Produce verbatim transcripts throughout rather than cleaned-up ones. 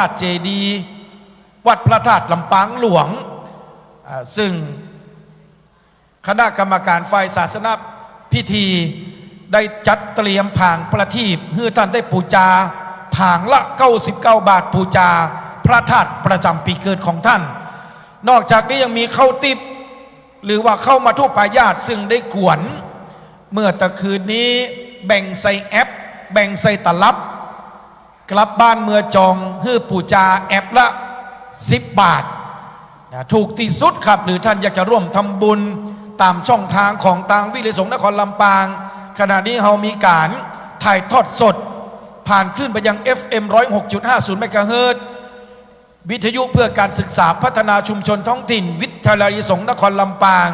าตุเจดีย์ วัดพระธาตุลำปางหลวง อ่า ซึ่งคณะกรรมการฝ่ายศาสนพิธีได้จัดเตรียมผางประทีปหื้อท่านได้ปู๋จา ผางละเก้าสิบเก้าบาท ปู๋จาพระธาตุประจำปี๋เกิดของท่าน นอกจากนี้ยังมีข้าวติ๊บ หรือว่าข้าวมัทธุปายาตรซึ่งได้กวน เมื่อตะคืนนี้แบ่งใส่แอบ แบ่งใส่ตลับ กลับบ้านเมือจอง หื้อปู๋จาแอบละสิบบาท นะ ถูกตี้สุดครับ หรือท่านอยากจะร่วมทำบุญต๋ามช่องตางของตางวิทยาลัยสงฆ์นครลำปาง ขณะนี้เฮามีก๋านถ่ายทอดสด ผ่านคลื่นไปยัง เอฟเอ็ม ร้อยหกจุดห้าศูนย์ เมกะเฮิรตซ์ วิทยุเพื่อการศึกษาพัฒนาชุมชนท้องถิ่น วิทยาลัยสงฆ์นครลำปาง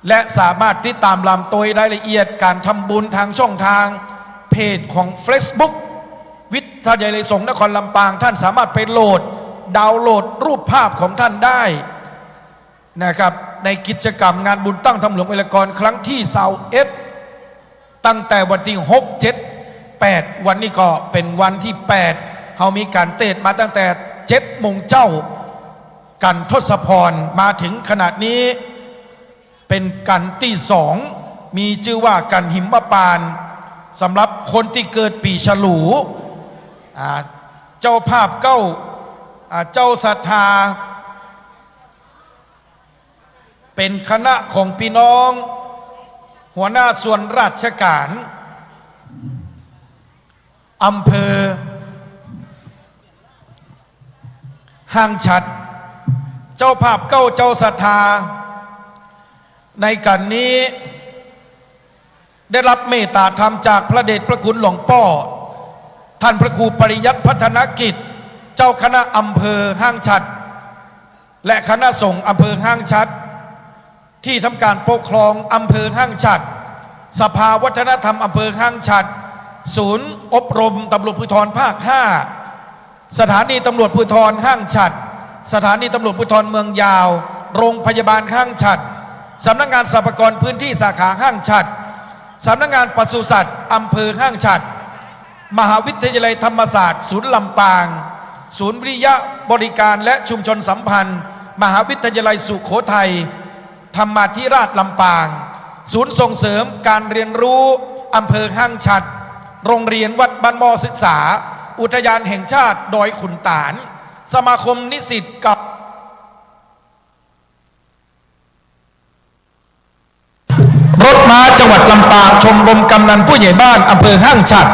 และสามารถติดต๋ามลำตวยรายละเอียดก๋านทำบุญตางช่องตางเพจของเฟซบุ๊ก วิทยาลัยสงฆ์นครลำปาง ท่านสามารถไปโหลด ดาวน์โหลดรูปภาพของท่านได้นะครับ ในกิจกรรมงานบุญตั้งธรรมหลวงไวยากรณ์ครั้งตี้ซาวเอ็ด ตั้งแต่วันตี้หก เจ็ด แปด วันนี้ก็เป๋นวันตี้แปด เฮามีก๋านเตสน์มาตั้งแต่เจ็ดโมงเจ๊า กัณฑ์ทศพร มาเถิงขนาดนี้ เป๋นกัณฑ์ตี้สอง มีจื้อว่ากัณฑ์หิมพานต์ สำหรับคนตี้เกิดปี๋ฉลู อ่า เจ้าภาพเก๊า อ่า เจ้าศรัทธา เป๋นคณะของปี้น้อง หัวหน้าส่วนราชก๋านอำเภอห้างฉัตร เจ้าภาพเก๊าเจ้าศรัทธา ในกัณฑ์นี้ ได้รับเมตต๋าธรรมจากพระเดชพระคุณหลวงป้อ ท่านพระครูปริยัติพัฒนกิจ เจ้าคณะอำเภอห้างฉัตร และคณะสงฆ์อำเภอห้างฉัตร ตี้ทำก๋านปกครองอำเภอห้างฉัตร สภาวัฒนธรรมอำเภอห้างฉัตร ศูนย์อบรมตำรวจภูธรภาคห้า สถานีตำรวจภูธรห้างฉัตร สถานีตำรวจภูธรเมืองยาว โรงพยาบาลห้างฉัตร สำนักงานสรรพากรพื้นที่สาขาห้างฉัตร สำนักงานปศุสัตว์อำเภอห้างฉัตร มหาวิทยาลัยธรรมศาสตร์ศูนย์ลำปาง ศูนย์วิริยะบริการและชุมชนสัมพันธ์ มหาวิทยาลัยสุโขทัย ธรรมาธิราชลำปาง ศูนย์ส่งเสริมการเรียนรู้อำเภอห้างฉัตร โรงเรียนวัดบ้านหม้อศึกษา อุทยานแห่งชาติดอยขุนตาล สมาคมนิสิตกับ รถม้าจังหวัดลำปาง ชมรมกำนันผู้ใหญ่บ้านอำเภอห้างฉัตร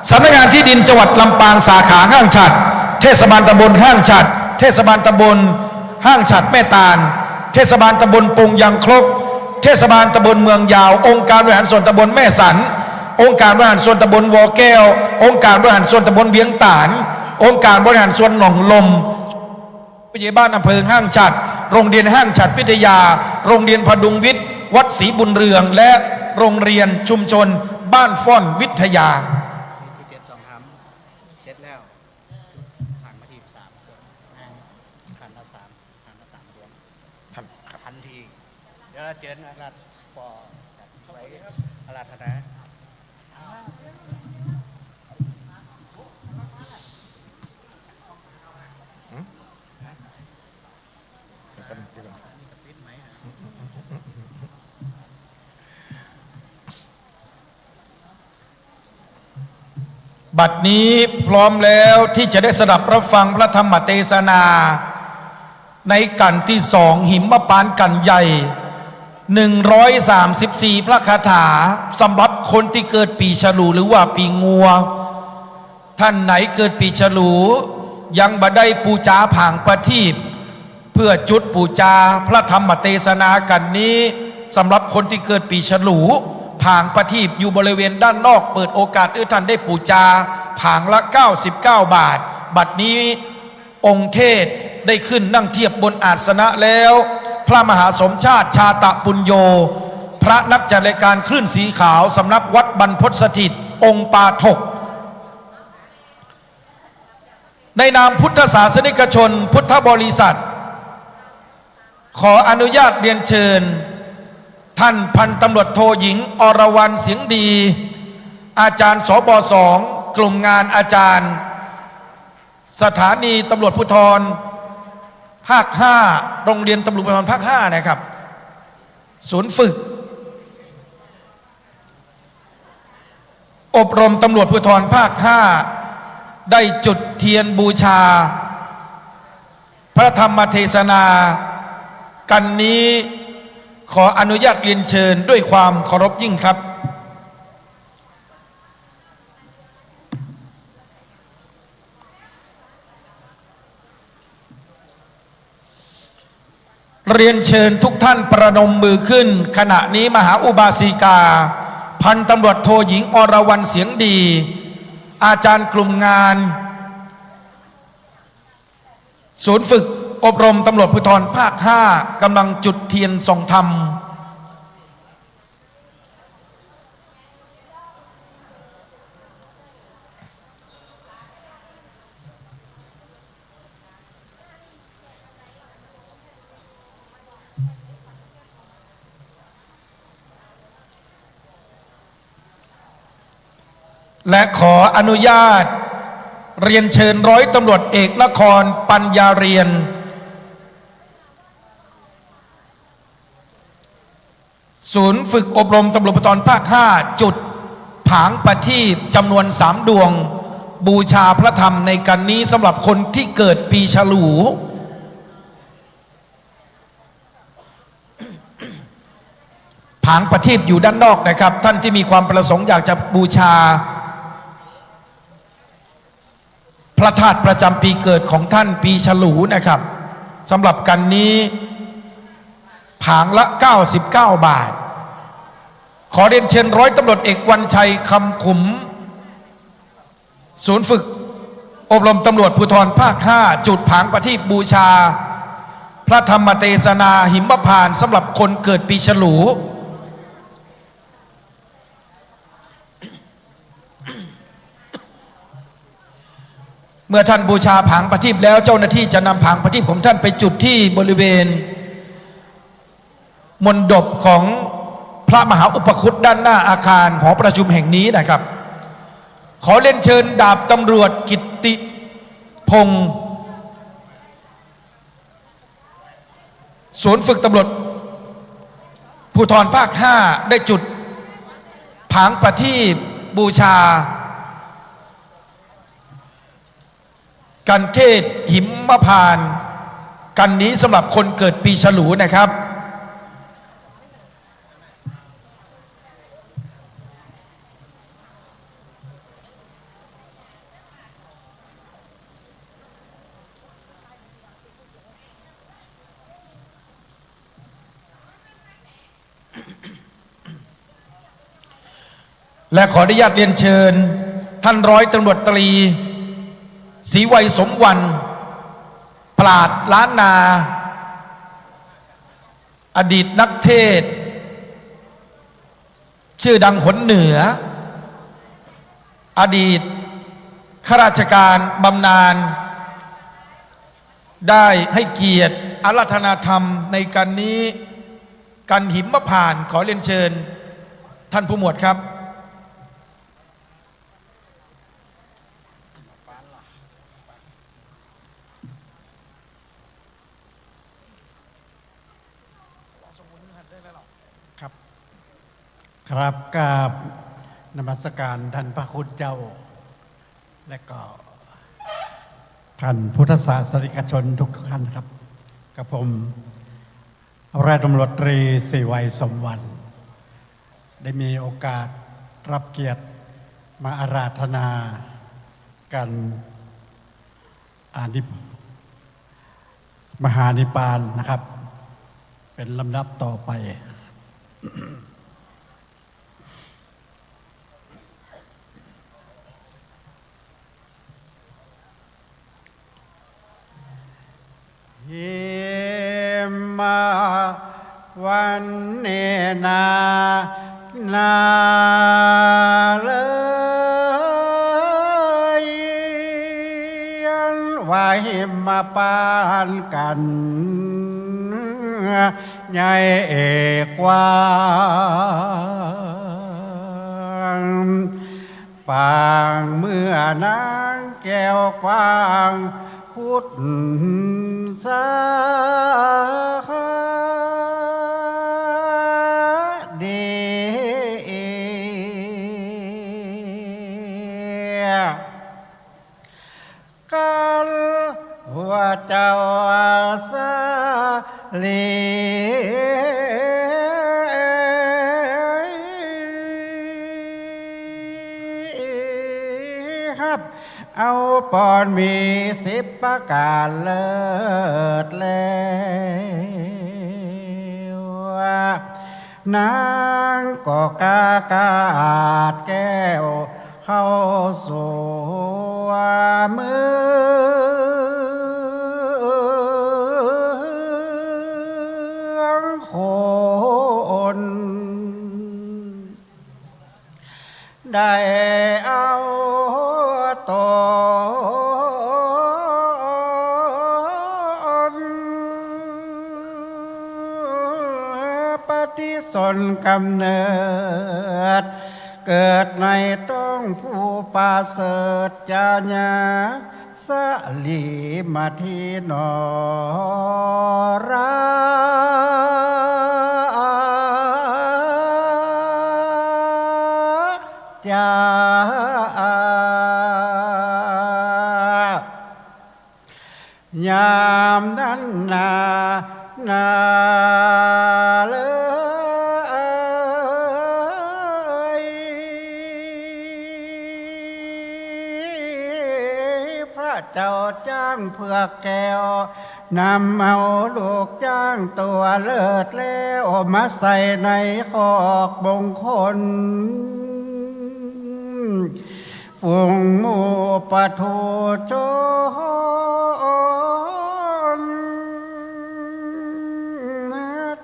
สำนักงานที่ดินจังหวัดลำปางสาขาห้างฉัตร เทศบาลตำบลห้างฉัตร เทศบาลตำบลห้างฉัตรแม่ตาล เทศบาลตำบลปงยางคก เทศบาลตำบลเมืองยาว องค์การบริหารส่วนตำบลแม่สัน องค์การบริหารส่วนตำบลวอแก้ว องค์การบริหารส่วนตำบลเวียงตาล องค์การบริหารส่วนหนองลม ผู้ใหญ่บ้านอำเภอห้างฉัตร โรงเรียนห้างฉัตรวิทยา โรงเรียนพดุงวิทย์ วัดศรีบุญเรือง และโรงเรียนชุมชนบ้านฟ้อนวิทยา เสร็จแล้ว ขันละสาม ขันละสามดวง ทันครับ ทันที เดี๋ยวเจิญอาราธ- ปอ ไว้อาราธนา หืม เดี๋ยวก่อน เดี๋ยวก่อน บัดนี้พร้อมแล้วที่จะได้สดับรับฟังพระธรรมเตสนา ในกัณฑ์ตี้สอง หิมพานต์กัณฑ์ใหญ่ หนึ่งร้อยสามสิบสี่พระคาถา สำหรับคนตี้เกิดปี๋ฉลูหรือว่าปี๋งัว ท่านไหนเกิดปี๋ฉลู ยังบ่ได้ปู๋จาผางประทีป เพื่อจุดปู๋จาพระธรรมเตสนากัณฑ์นี้ สำหรับคนตี้เกิดปี๋ฉลู ผางประทีปอยู่บริเวณด้านนอก เปิดโอกาสหื้อท่านได้ปู๋จา ผางละเก้าสิบเก้าบาท บัดนี้องค์เทศน์ได้ขึ้นนั่งเทียบบนอาสนะแล้ว พระมหาสมชาติ ชาตะปุญโญ พระนักจัดรายการคลื่นสีขาว สำนักวัดบรรพตสถิต องค์ปาฐก ในนามพุทธศาสนิกชนพุทธบริษัท ขออนุญาตเรียนเชิญ ท่านพันตำรวจโทหญิง อรวรรณ เสียงดี อาจารย์ สบสอง กลุ่มงานอาจารย์ สถานีตำรวจภูธรภาคห้า โรงเรียนตำรวจภูธรภาคห้านะครับ ศูนย์ฝึกอบรมตำรวจภูธรภาคห้า ได้จุดเทียนบูชาพระธรรมเทศนากัณฑ์นี้ ขออนุญาตเรียนเชิญด้วยความเคารพยิ่งครับ เรียนเชิญทุกท่านประนมมือขึ้น ขณะนี้มหาอุบาสิกา พันตำรวจโทหญิง อรวรรณ เสียงดี อาจารย์กลุ่มงาน ศูนย์ฝึกอบรมตำรวจภูธรภาคห้า กำลังจุดเทียนส่องธรรม และขออนุญาตเรียนเชิญร้อยตำรวจเอกนคร ปัญญาเรียน ศูนย์ฝึกอบรมตำรวจภูธรภาคห้า จุดผางประทีปจำนวนสามดวง บูชาพระธรรมในกัณฑ์นี้สำหรับคนที่เกิดปีฉลู ผางประทีปอยู่ด้านนอกนะครับ ท่านที่มีความประสงค์อยากจะบูชา พระธาตุประจำปีเกิดของท่านปีฉลูนะครับ สำหรับกัณฑ์นี้ ผางละเก้าสิบเก้าบาท ขอเรียนเชิญร้อยตำรวจเอกวัญชัย คำขุม ศูนย์ฝึกอบรมตำรวจภูธรภาคห้า จุดผางประทีปบูชา พระธรรมเทศนาหิมพานต์สำหรับคนเกิดปีฉลู เมื่อท่านบูชาผางประทีปแล้ว เจ้าหน้าที่จะนำผางประทีปของท่านไปจุดที่บริเวณมณฑปของพระมหาอุปคุตด้านหน้าอาคารหอประชุมแห่งนี้นะครับ ขอเรียนเชิญดาบตำรวจกิตติพงษ์ ศูนย์ฝึกตำรวจภูธรภาคห้า ได้จุดผางประทีปบูชา กัณฑ์เทศน์หิมพานต์ กัณฑ์นี้สำหรับคนเกิดปีฉลูนะครับ และขออนุญาตเรียนเชิญท่านร้อยตำรวจตรี ศรีไวย สมวรรณ ปราชญ์ล้านนา อดีตนักเทศน์ ชื่อดังหนเหนือ อดีตข้าราชการบำนาญ ได้ให้เกียรติอาราธนาธรรมในกัณฑ์นี้ กัณฑ์หิมพานต์ ขอเรียนเชิญท่านผู้หมวดครับ ครับ ครับ กราบนมัสการท่านพระคุณเจ้า และก็ท่านพุทธศาสนิกชนทุกๆ ท่านครับ กับผม ร้อยตำรวจตรี ศรีไวย สมวรรณ ได้มีโอกาสรับเกียรติมาอาราธนากัณฑ์ อานิ มหานิพพานนะครับ เป็นลำดับต่อไป หิมะวันเนนะ นาเลย ว่าหิมพานต์กัณฑ์ใหญ่เอกกว้าง ปางเมื่อนั้น แก้วกว้างพุทธาดี กั๋นว่าเจ้าสาลี ฮับเอาปอนมีสิบประก๋านเลิศแล้ว นางก็กล้ากาดแก้วเข้าสู่เมืองคน ได้เอาต๋น ปฏิสนธิ์ก๋ำเนิด เกิดในต๊องผู้ประเสริฐ จาญาสาลีมาทีนอรา จา ยามนั้นนา นาเลย พระเจ้าจ๊างเผือกแก้ว นำเอาลูกจ๊างตั๋วเลิศแล้ว มาใส่ในคอกมงคล ฝูงหมู่ปถุชน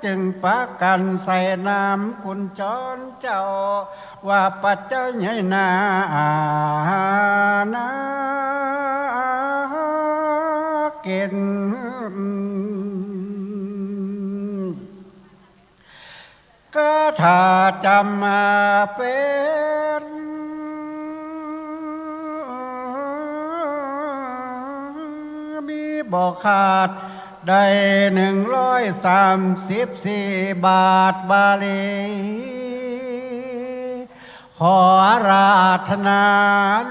จึงปากั๋นใส่นามคุณจรเจ้า ว่าปัจจยนานาเกณฑ์ คาถาจ๋ำมาเป๋น มีบ่ขาด ได้หนึ่งร้อยสามสิบสี่บาทบาลี ขออาราธนา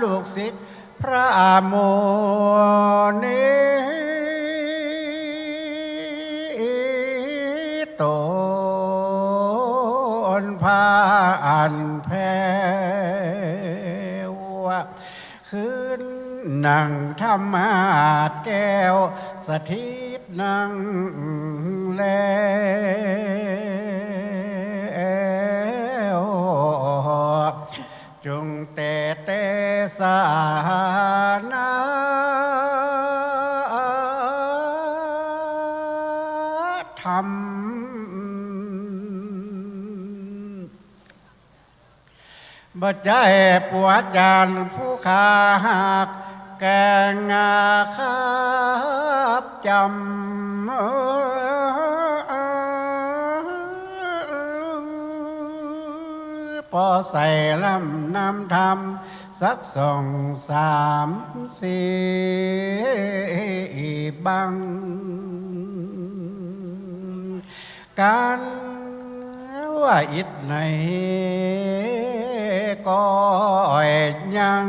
ลูกศิษย์พระมุนี ต๋นผ้าอันแผ้ว ขึ้นนั่งธรรมาสน์แก้ว สถิตนั่งแล้ว จุ่งเตเตสานาธรรม บ่ใจ้ปัวจ๋ารผู้ข้าฮัก แก่งอาคับจ๋ำ ปอใส่ลำนำธรรม สักสองสามสี่บั้ง กั๋นว่าอิดในก็ยัง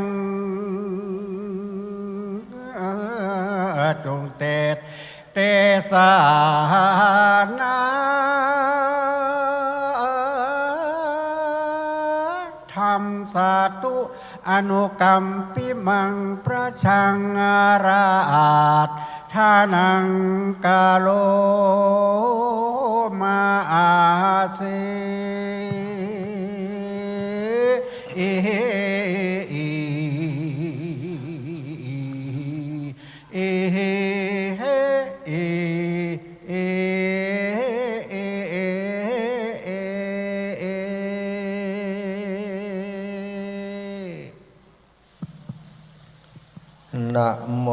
จุ่งเตเตสานาธรรม สาธุ อนุกัมปิมัง ประชังอาราธนัง กะโรมาอาสิ นะโม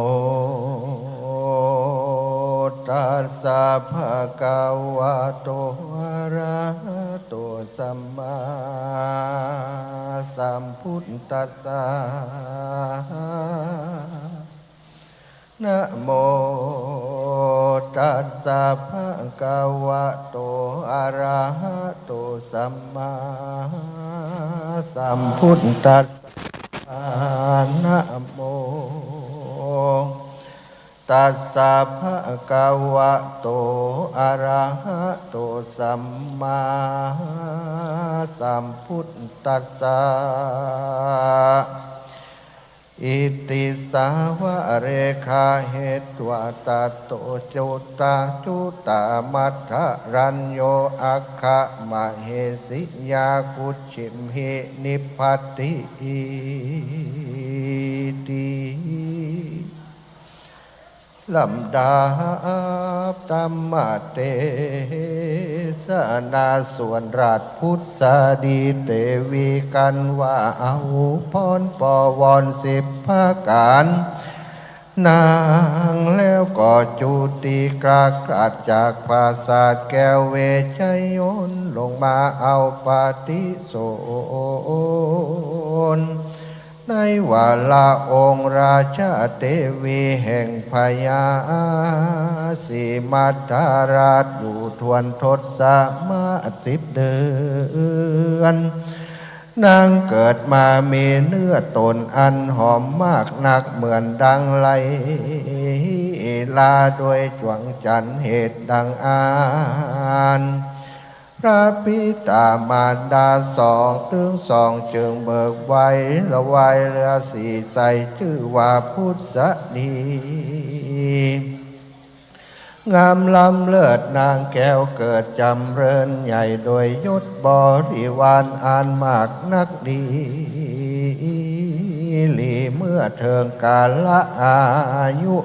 ตัสสะ ภะคะวะโต อะระหะโต สัมมาสัมพุทธัสสะ นะโมตัสสะภะคะวะโต อะระหะโต สัมมาสัมพุทธัสสะ นะโมตัสสะภะคะวะโต อะระหะโต สัมมาสัมพุทธัสสะ อิติสสะวะเรขะเหตวะตะโต จุตตะจุตตะมัทธะรัญโญ อัคคะมะเหสิยา กุจฉิมหิ นิพพัตถิ อิติ ลำดับธรรมเตสนา ส่วนราชผุสดีเตวี กันว่าเอาพรปวรสิบประก๋าน นางแล้วก็จุติกล้ากล้าจากปราสาทแก้วเวชยนต์ ลงมาเอาปฏิสนธิ ในวาระองค์ราชเตวีแห่งพญาศรีมัทธราช อยู่ถ้วนทศมาศสิบเดือน นางเกิดมามีเนื้อตนอันหอมมากนัก เหมือนดังไลลาโดยจวงจันทร์ เหตุดังอั้น พระบิดามารดาสอง ตึงสองจึงเบิกไว้ละไวเรือสีใส จื้อว่าผุสดี งามล้ำเลิศนางแก้วเกิดจ๋ำเริญใหญ่ โดยยศบริวารอันมากนักดีหลี เมื่อเถิงกาละอายุ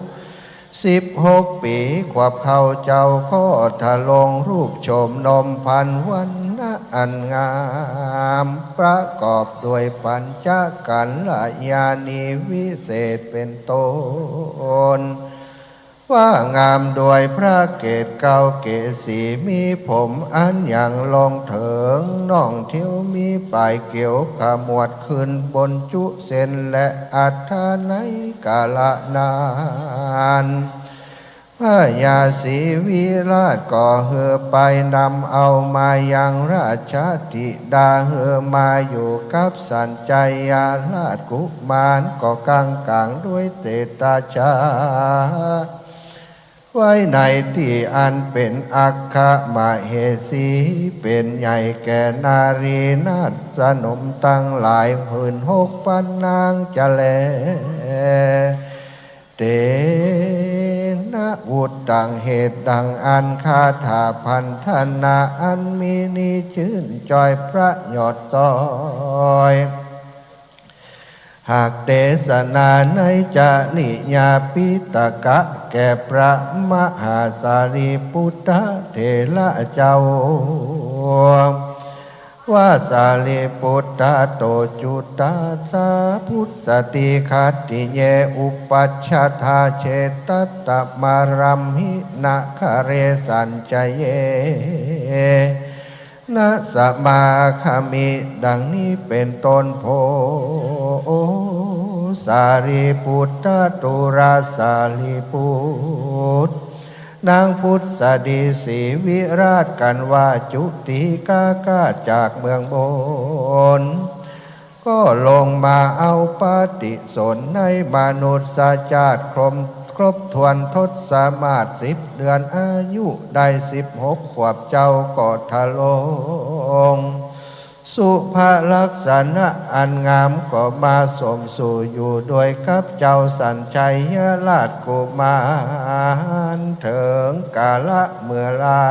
สิบหกปี๋ขวบ เขาเจ้าก็ทรงรูปโฉมนมพรรณวรรณะอันงาม ประกอบด้วยปัญจกัลยาณีวิเศษเป็นต้น ว่างามด้วยพระเกศเกล้าเกศสี มีผมอันยังลงเถิงน่องเตี้ยว มีป๋ายเกลียวขมวดขึ้นบนจุเส้น และอัฏฐะในกาละนั้น พญาศรีวิราชก็หื้อไปนำเอามายังราชธิดา หื้อมาอยู่กับสัญชัยราชกุมาร ก็กังกางด้วยเตตาชา ไว้ในตี้อันเป๋นอัคคมเหสี เป๋นใหญ่แก่นารีนาฏสนมตังหลาย หมื่นหกปันนางจะแล เตนะ วุตตัง เหตุดังอั้น คาถาพันธนาอันมีนี้จื้นจ้อยประหยอดซ้อย หากเตสนาในจริยาปิฎกะแก่พระมหาสารีปุตตะเถระเจ้า ว่า สารีปุตตะ โต จุตตาสสะ ผุสดี ขัตติเย อุปัชฌาตา เชตตัตตะ มารัมหิ นะ คะเร สัญชเย นะ สมาคามิ ดังนี้เป๋นต้นโผ สารีปุตตะ ดูราสารีปุตตะ นางผุสดีศรีวิราชกันว่าจุติกล้ากล้าจากเมืองบน ก็ลงมาเอาปฏิสนธิในมนุษยชาติครบ ครบถ้วนทศมาศสิบเดือน อายุได้สิบหกขวบ เจ้าก็ทรง สุภลักษณะอันงามก็มาสมสู่อยู่ด้วยกับเจ้าสัญชัยราชกุมาร เถิงกาละเมื่อรา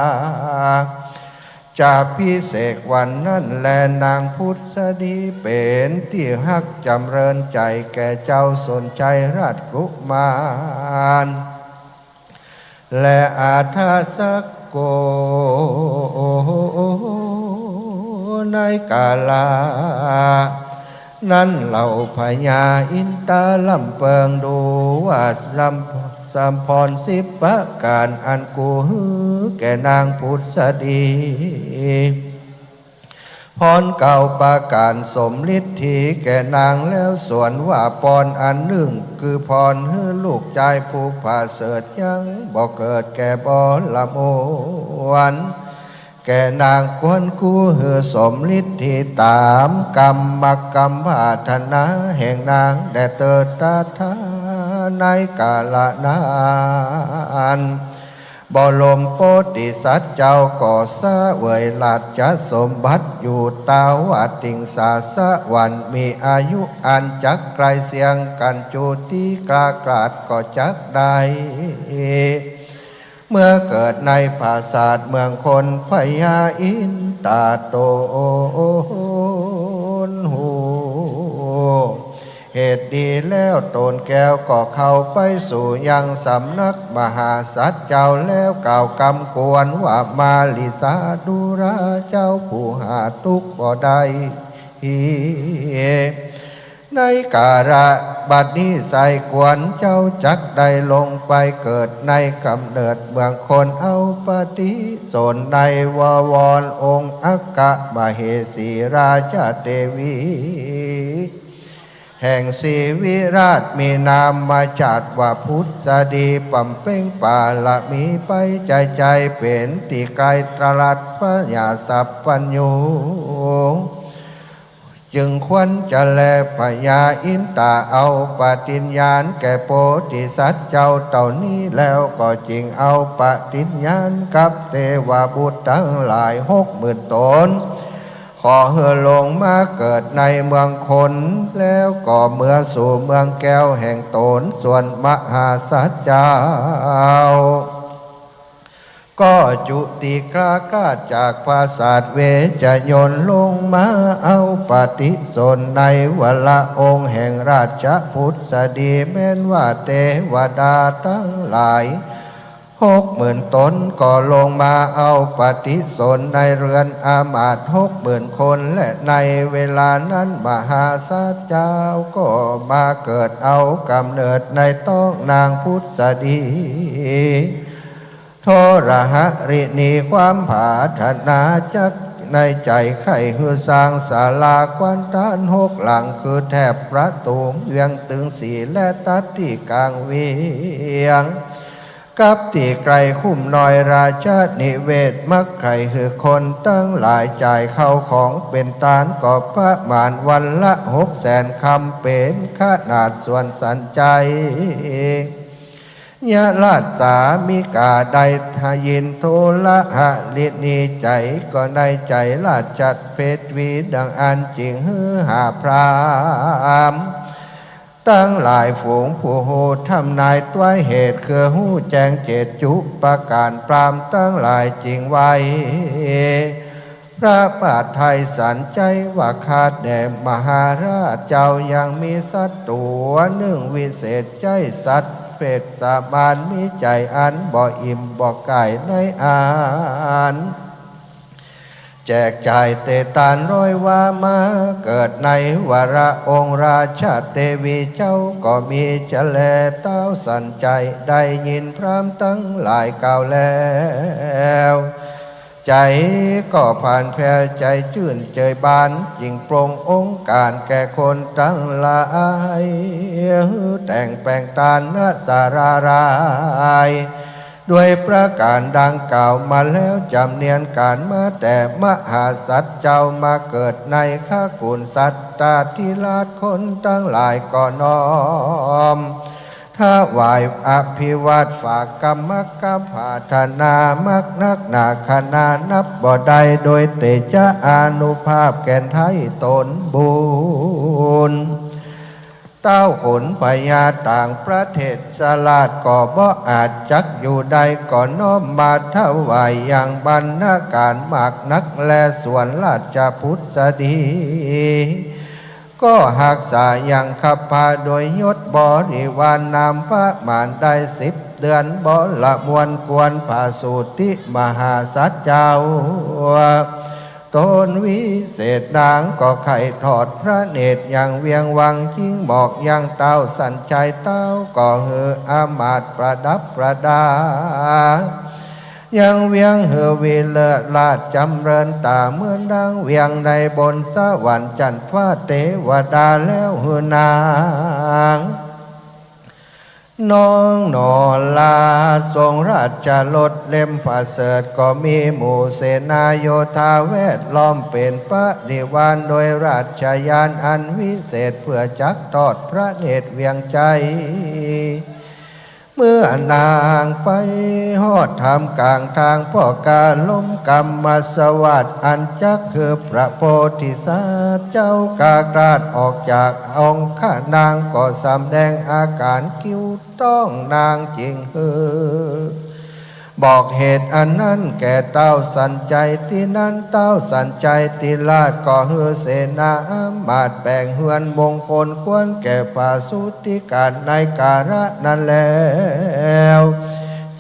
ชาภิเษกวันนั้นแล นางผุสดีเป๋นตี้ฮักจ๋ำเริญใจ๋แก่เจ้าสัญชัยราชกุมาร และอาทาสโก ในกาละนั้นเหล่าพญาอินทาลำเปิงดูว่าสำ สำพรสิบประก๋านอันกูหื้อแก่นางผุสดี พรเก้าประก๋านสมฤทธีแก่นางแล้ว ส่วนว่าปอนอันนึ่ง คือปอนหื้อลูกจายผู้ประเสริฐยังบ่เกิดแก่บรมวล แก่นางควรกู้หื้อสมฤทธีต๋ามกรรมกำปรารถนาแห่งนางแด่เตอ ตถา ในกาละนั้น บรมโพธิสัตว์เจ้าก็เสวยราชสมบัติอยู่ตาวติงสาสวรรค์ มีอายุอันจักใกล้เคียงกั๋นจุติกล้ากล้าก็จักได้ เมื่อเกิดในปราสาทเมืองคน พญาอินตาตนฮู้ เหตุดีแล้วตนแก้วก็เข้าไปสู่ยังสำนักมหาสัตว์เจ้า แล้วกล่าวกำกวรว่า มาริสาดูราเจ้าผู้หาทุกข์บ่ได้ ในกาละบัดนี้ไส้กวนเจ้าจักได้ลงไปเกิดในกำเนิดเมืองคน เอาปฏิสนธิในววรองค์อัคคมเหสีราชเทวี แห่งศรีวิราช มีนามมาจัดว่าผุสดี บำเพ็งบารมีไปใจ๋ๆ เป๋นตี้ใก้ตรัสพญาสัพพัญญู จึงควรจะแล พญาอินตาเอาปฏิญญาณแก่โพธิสัตว์เจ้าเต้านี้แล้ว ก็จึงเอาปฏิญญาณกับเทวบุตรตังหลายหกหมื่นต๋น ขอหื้อลงมาเกิดในเมืองคน แล้วก็เมือสู่เมืองแก้วแห่งตน ส่วนมหาสัตว์เจ้า ก็จุติกล้ากล้าจากปราสาทเวชยนต์ ลงมาเอาปฏิสนธิในวรองค์แห่งราชผุสดี แม้นว่าเทวดาตังหลายหกหมื่นต๋น ก็ลงมาเอาปฏิสนธิในเฮือนอำมาตย์หกหมื่นคน และในเวลานั้นมหาสัตว์เจ้าก็มาเกิดเอากำเนิดในต๊องนางผุสดี โทรหริณี ความปรารถนาจักในใจ๋ใคร่หื้อสร้างศาลาควันตานหกหลัง คือแถบประตูเวียงตึงสี่ และตัดตี้ก๋างเวียง กับตี้ใก้คุ้มน้อยราชนิเวศน์ มักใคร่หื้อคนตังหลายจ่ายข้าวของเป๋นตาน ก็ประมาณวันละหกแสนคำ เป๋นขนาดส่วนสันใจ๋ ยะราชสามิกาได้ยินโทรหริณีใจ๋ ก็ในใจ๋ราชเทวีดังอั้น จึงหื้อหาพราหมณ์ตังหลายฝูงผู้ฮู้ธรรมนายตวยเหตุ คือฮู้แจ้งเจตจุประก๋าน พราหมณ์ตังหลายจึงไหว้ พระบาทไทยสันใจ๋ว่า ข้าแต่มหาราชเจ้า ยังมีสัตว์ตั๋วนึ่งวิเศษ ใจ้สัตว์เปรียดสามาน มีใจ๋อันบ่อิ่มบ่ก๋ายในอันแจกจ่ายเตตาน ร้อยว่ามาเกิดในวรองค์ราชเทวีเจ้า ก็มีจะแล ท้าวสันใจ๋ได้ยินพราหมณ์ตังหลายกล่าวแล้ว ใจ๋ก็ผ่านแผ้ว ใจ๋จื้นเจิยบาน จึงปรงองค์ก๋านแก่คนตังหลาย แต่งแป๋งตานณสาลาลาย ด้วยประก๋านดังกล่าวมาแล้ว จ๋ำเนียนก๋านมาแต่มหาสัตว์เจ้า มาเกิดในคกุลสัตตาธิราช คนตังหลายก็น้อม ถวายอภิวาท ฝากกรรมกำปรารถนา มากนักหนาขนานับบ่ได้ โดยเตชะอานุภาพแก่นไท้ตนบุญ ท้าวขุนพญาต่างประเทศราชก็บ่อาจจักอยู่ได้ ก็น้อมมาถวายยังบรรณาการมากนักแล ส่วนราชผุสดี ก็ฮักษายังคับผ้าโดยยศบริวารนามประมาณได้สิบเดือน บ่ละมวลควรผาสูติมหาสัตว์เจ้าตนวิเศษ นางก็ใค่ทอดพระเนตรยังเวียงวัง จิ่งมองยังท้าวสันใจ๋ ท้าวก็หื้ออำมาตย์ประดับประดา ยังเวียงหื้อวิเลิศราชจ๋ำเริญต๋า เหมือนดังเวียงในบนสวรรค์จั้นฟ้าเตวดาแล้วหื้อนาง น้องหนอรา ทรงราชรถเล่มประเสริฐ ก็มีหมู่เสนาโยธาแวดล้อมเป๋นปริวาร โดยราชญาณอันวิเศษ เปื้อจักทอดพระเนตรเวียงไชย เมื่อนางไปฮอดท่ามก๋างตาง ป้อก๋าล้มกำมสวาท อันจักหื้อพระโพธิสัตว์เจ้ากล้าคลาดออกจากองค์ข้านาง ก็สำแดงอาก๋านคิ้วต้องนางจึงหื้อบอกเหตุอันนั้นแก่เต้าสัญชัย ตี้นั้นเต้าสัญชัยติราชก็หื้อเสนาอำมาตย์แป๋งเฮือนมงคลควรแก่ผาสุทธิ ก๋านในกาละนั้นแล้ว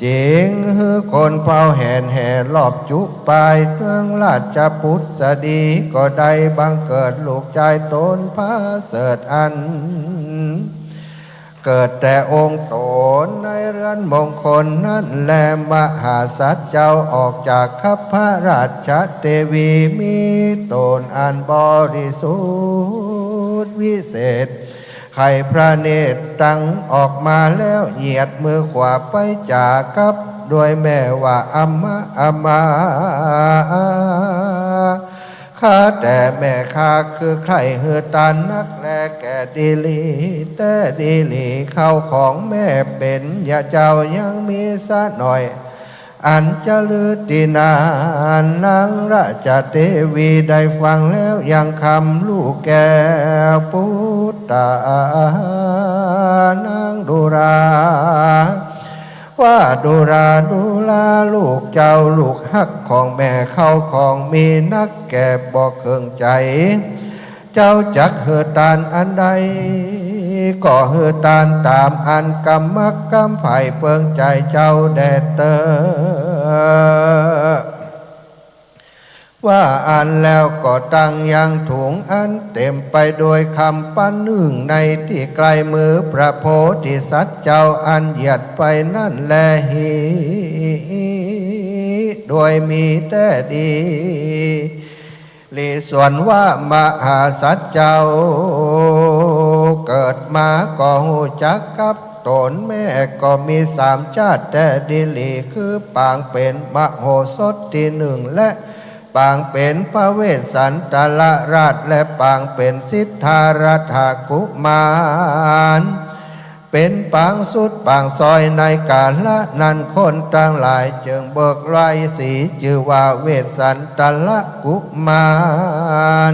จึงหื้อคนเผ่าแห่นแห่รอบจุปายเมืองราชปุตสดี ก็ได้บังเกิดลูกจายต๋นผาเสริฐอัน เกิดแต่องค์ต๋นในเรือนมงคลนั้นแล มหาสัตว์เจ้าออกจากคัพพราชเทวี มีต๋นอันบริสุทธิ์วิเศษ ไขพระเนตรตังออกมาแล้ว เหยียดมือขวาไปจ๋ากับด้วยแม่ว่า อำมา อำมา ข้าแต่แม่ ข้าคือใค่หื้อตานนักแลแก่ดีหลี แต๊ดีหลี ข้าวของแม่เป๋นยาเจ้ายังมีสะหน้อย อันจะลือตี้นาน นางราชเทวีได้ฟังแล้วยังคำลูกแก้วปุตตา นางดูรา ว่าดูรา ดูราลูกเจ้าลูกฮักของแม่ ข้าวของมีนักแก่บ่เคิงใจ๋ เจ้าจักหื้อตานอันใด ก็หื้อตานต๋ามอันกำมักกำใฝ่เปิงใจ๋เจ้าแด่เต๊อะ ว่าอั้นแล้วก็ตั้งยังถุงอันเต๋มไปโดยคำปันนึ่งในตี้ใก้มือพระโพธิสัตว์เจ้าอันเหยียดไปนั้นแล หีโดยมีแต๊ดีหลี ส่วนว่ามหาสัตว์เจ้าเกิดมาก็ฮู้จักกับต๋นแม่ก็มีสามจาติแต๊ดีหลี คือปางเป๋นมโหสถตี้นึ่ง และปางเป๋นพระเวสสันตรราช และปางเป๋นสิทธารถกุมาร เป๋นปางสุดปางซอยในกาละนั้น คนตังหลายจึงเบิกไล่สีจื้อว่าเวสสันตรกุมาร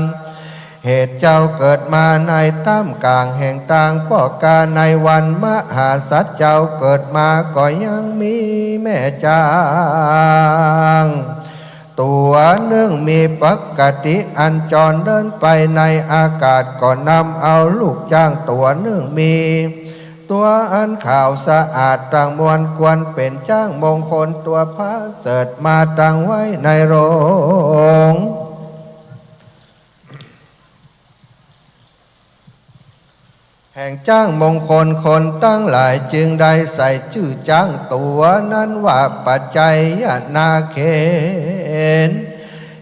เหตุเจ้าเกิดมาในต้ามก๋างแห่งตางป้อก๋าในวันมหาสัตว์เจ้าเกิดมาก็ยังมีแม่จ๊าง ตั๋วนึ่งมีปกติอันจรเดินไปในอากาศ ก็นำเอาลูกจ๊างตั๋วนึ่งมีตั๋วอันขาวสะอาดตังมวล ควรเป๋นจ๊างมงคลตั๋วผาเสริฐมาตังไว้ในโฮง แห่งจ๊างมงคล คนตังหลายจึงได้ใส่จื้อจ๊างตั๋วนั้นว่าปัจจยนาเขน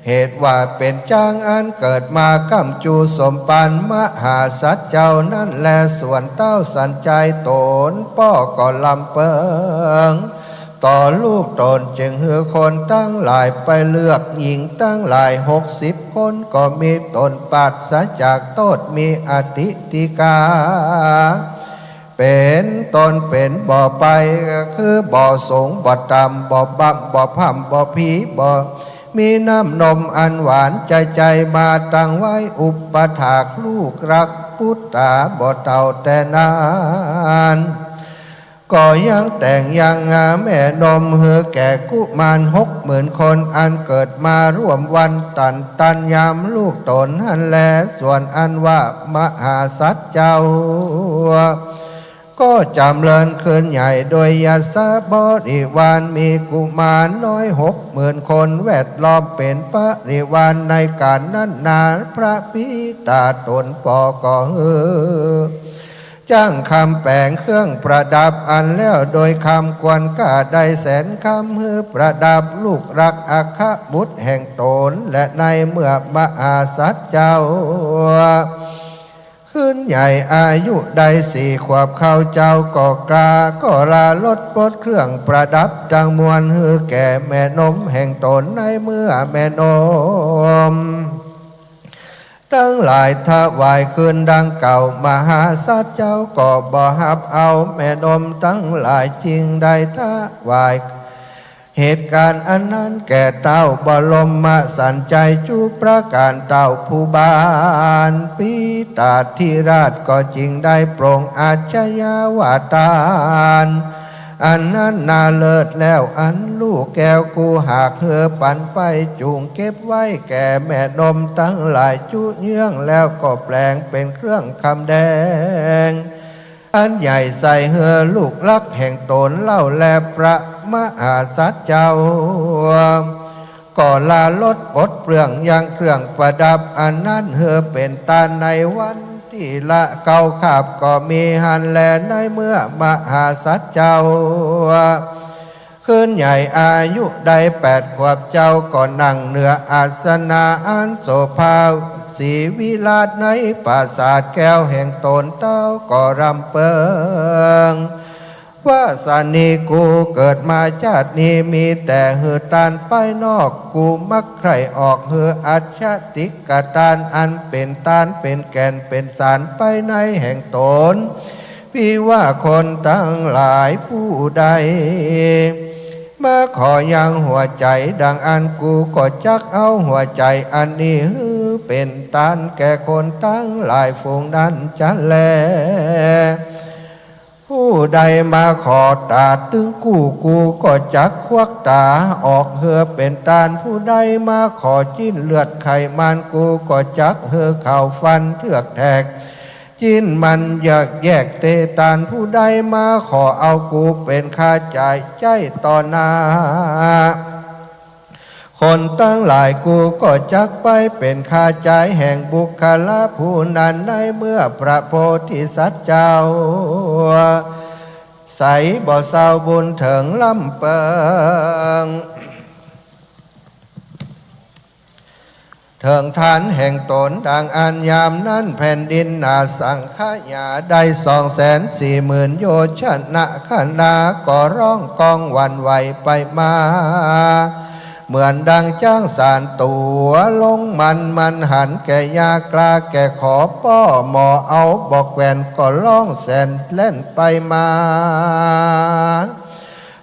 เหตุว่าเป๋นจ๊างอันเกิดมาก้ำจูสมปานมหาสัตว์เจ้านั้นแล ส่วนเต้าสัญชัยต๋นป้อก็ลำเปิง ต่อลูกต๋นจึงหื้อคนตังหลายไปเลือกหญิงตังหลายหกสิบคน ก็มีต๋นปราศจากโต้ษ มีอธิติกา เป๋นต้นเป๋นบ่อไป ก็คือบ่อสูงบ่อต่ำ บ่อบ่ำบ่อพ่ำบ่อผี บ่อมีน้ำนมอันหวานใจ๋ๆ มาตังไว้อุปถากลูกรักปุตตา บ่เฒ่าแต่นั้น ก็ยังแต่งยังแม่นมหื้อแก่กุมารหกหมื่นคน อันเกิดมาร่วมวันตันตันยามลูกต๋นหั้นแล ส่วนอันว่ามหาสัตว์เจ้า ก็จ๋ำเริญขึ้นใหญ่โดยยศบริวาร มีกุมารน้อยหกหมื่นคนแวดล้อมเป๋นปริวารในก๋าลนั้นนา พระบิดาต๋นป้อก็หื้อ จ้างคำแป๋งเครื่องประดับอันแล้วโดยคำควรค่าได้แสนคำ หื้อประดับลูกรักอัครบุตรแห่งต๋น และในเมื่อมหาสัตว์เจ้า ขึ้นใหญ่อายุได้สี่ขวบ เขาเจ้าก็กล้า ก็ลาลดปลดเครื่องประดับตังมวล หื้อแก่แม่นมแห่งต๋น ในเมื่อแม่นมตังหลายถวายคืนดังเก่า มหาสัตว์เจ้าก็บ่ฮับเอา แม่นมตังหลายจึงได้ถวาย เหตุการณ์อันนั้นแก่เต้าบรมสันชัยจุประการ เต้าผู้บานปิตาธิราชก็จึงได้ปรงอาชญาวาตานอันนั้นนาเลิศแล้ว อันลูกแก้วกู้หากหื้อปันไป จุ่งเก็บไว้แก่แม่นมตังหลายจุเยื่อง แล้วก็แป๋งเป๋นเครื่องคำแดง อันใหญ่ใส่หื้อลูกรักแห่งต๋นเล่าแล พระมหาสัตว์เจ้า ก็ลาลดปลดเปลื้องยังเครื่องประดับอันนั้นหื้อเป๋นตานในวันทีละเก้าคาบ ก็มีหั้นแล ในเมื่อมหาสัตว์เจ้า ขึ้นใหญ่อายุได้แปดขวบ เจ้าก็นั่งเหนืออาสนะอันโสภา สีวิราชในปราสาทแก้วแห่งต๋น เต้าก็รำเปิง ว่าสามีกูเกิดมาชาตินี้ มีแต่หื้อตานภายนอก กูมักใคร่ออกหื้ออัจฉริยตาน อันเป๋นตานเป๋นแก่นเป๋นสารภายในแห่งต๋น ภิว่าคนตังหลายผู้ใด มาขอยังหัวใจ๋ดังอั้น กูก็จักเอาหัวใจ๋อันนี้หื้อเป๋นตานแก่คนตังหลายฝูงนั้นจะแล ผู้ใดมาขอต๋าตึงกู กูก็จักควักต๋าออกหื้อเป๋นตาน ผู้ใดมาขอจิ๊นเลือดไขมัน กูก็จักหื้อเขาฟันเทือกแทก จิ๊นมันแยกแยกเตตาน ผู้ใดมาขอเอากูเป๋นข้าใจ๋ใจ๊ต่อหน้า คนตังหลาย กูก็จักไปเป๋นข้าใจ๋แห่งบุคคละผู้นั้น ในเมื่อพระโพธิสัตว์เจ้า ใสบ่เศร้าบุญเถิงลำเปิง เถิงฐานแห่งต๋น ดังอั้นยามนั้นแผ่นดินหนาสังขยาได้สองแสนสี่หมื่นโยชนะคณา ก็ร้องก้องหวั่นไหวไปมา เหมือนดังจ๊างสานตั๋วลงมัน มันหันแก่ยากล้าแก่ขอป้อหมอเอาบ่แควน ก็ร้องแสนแล่นไปมา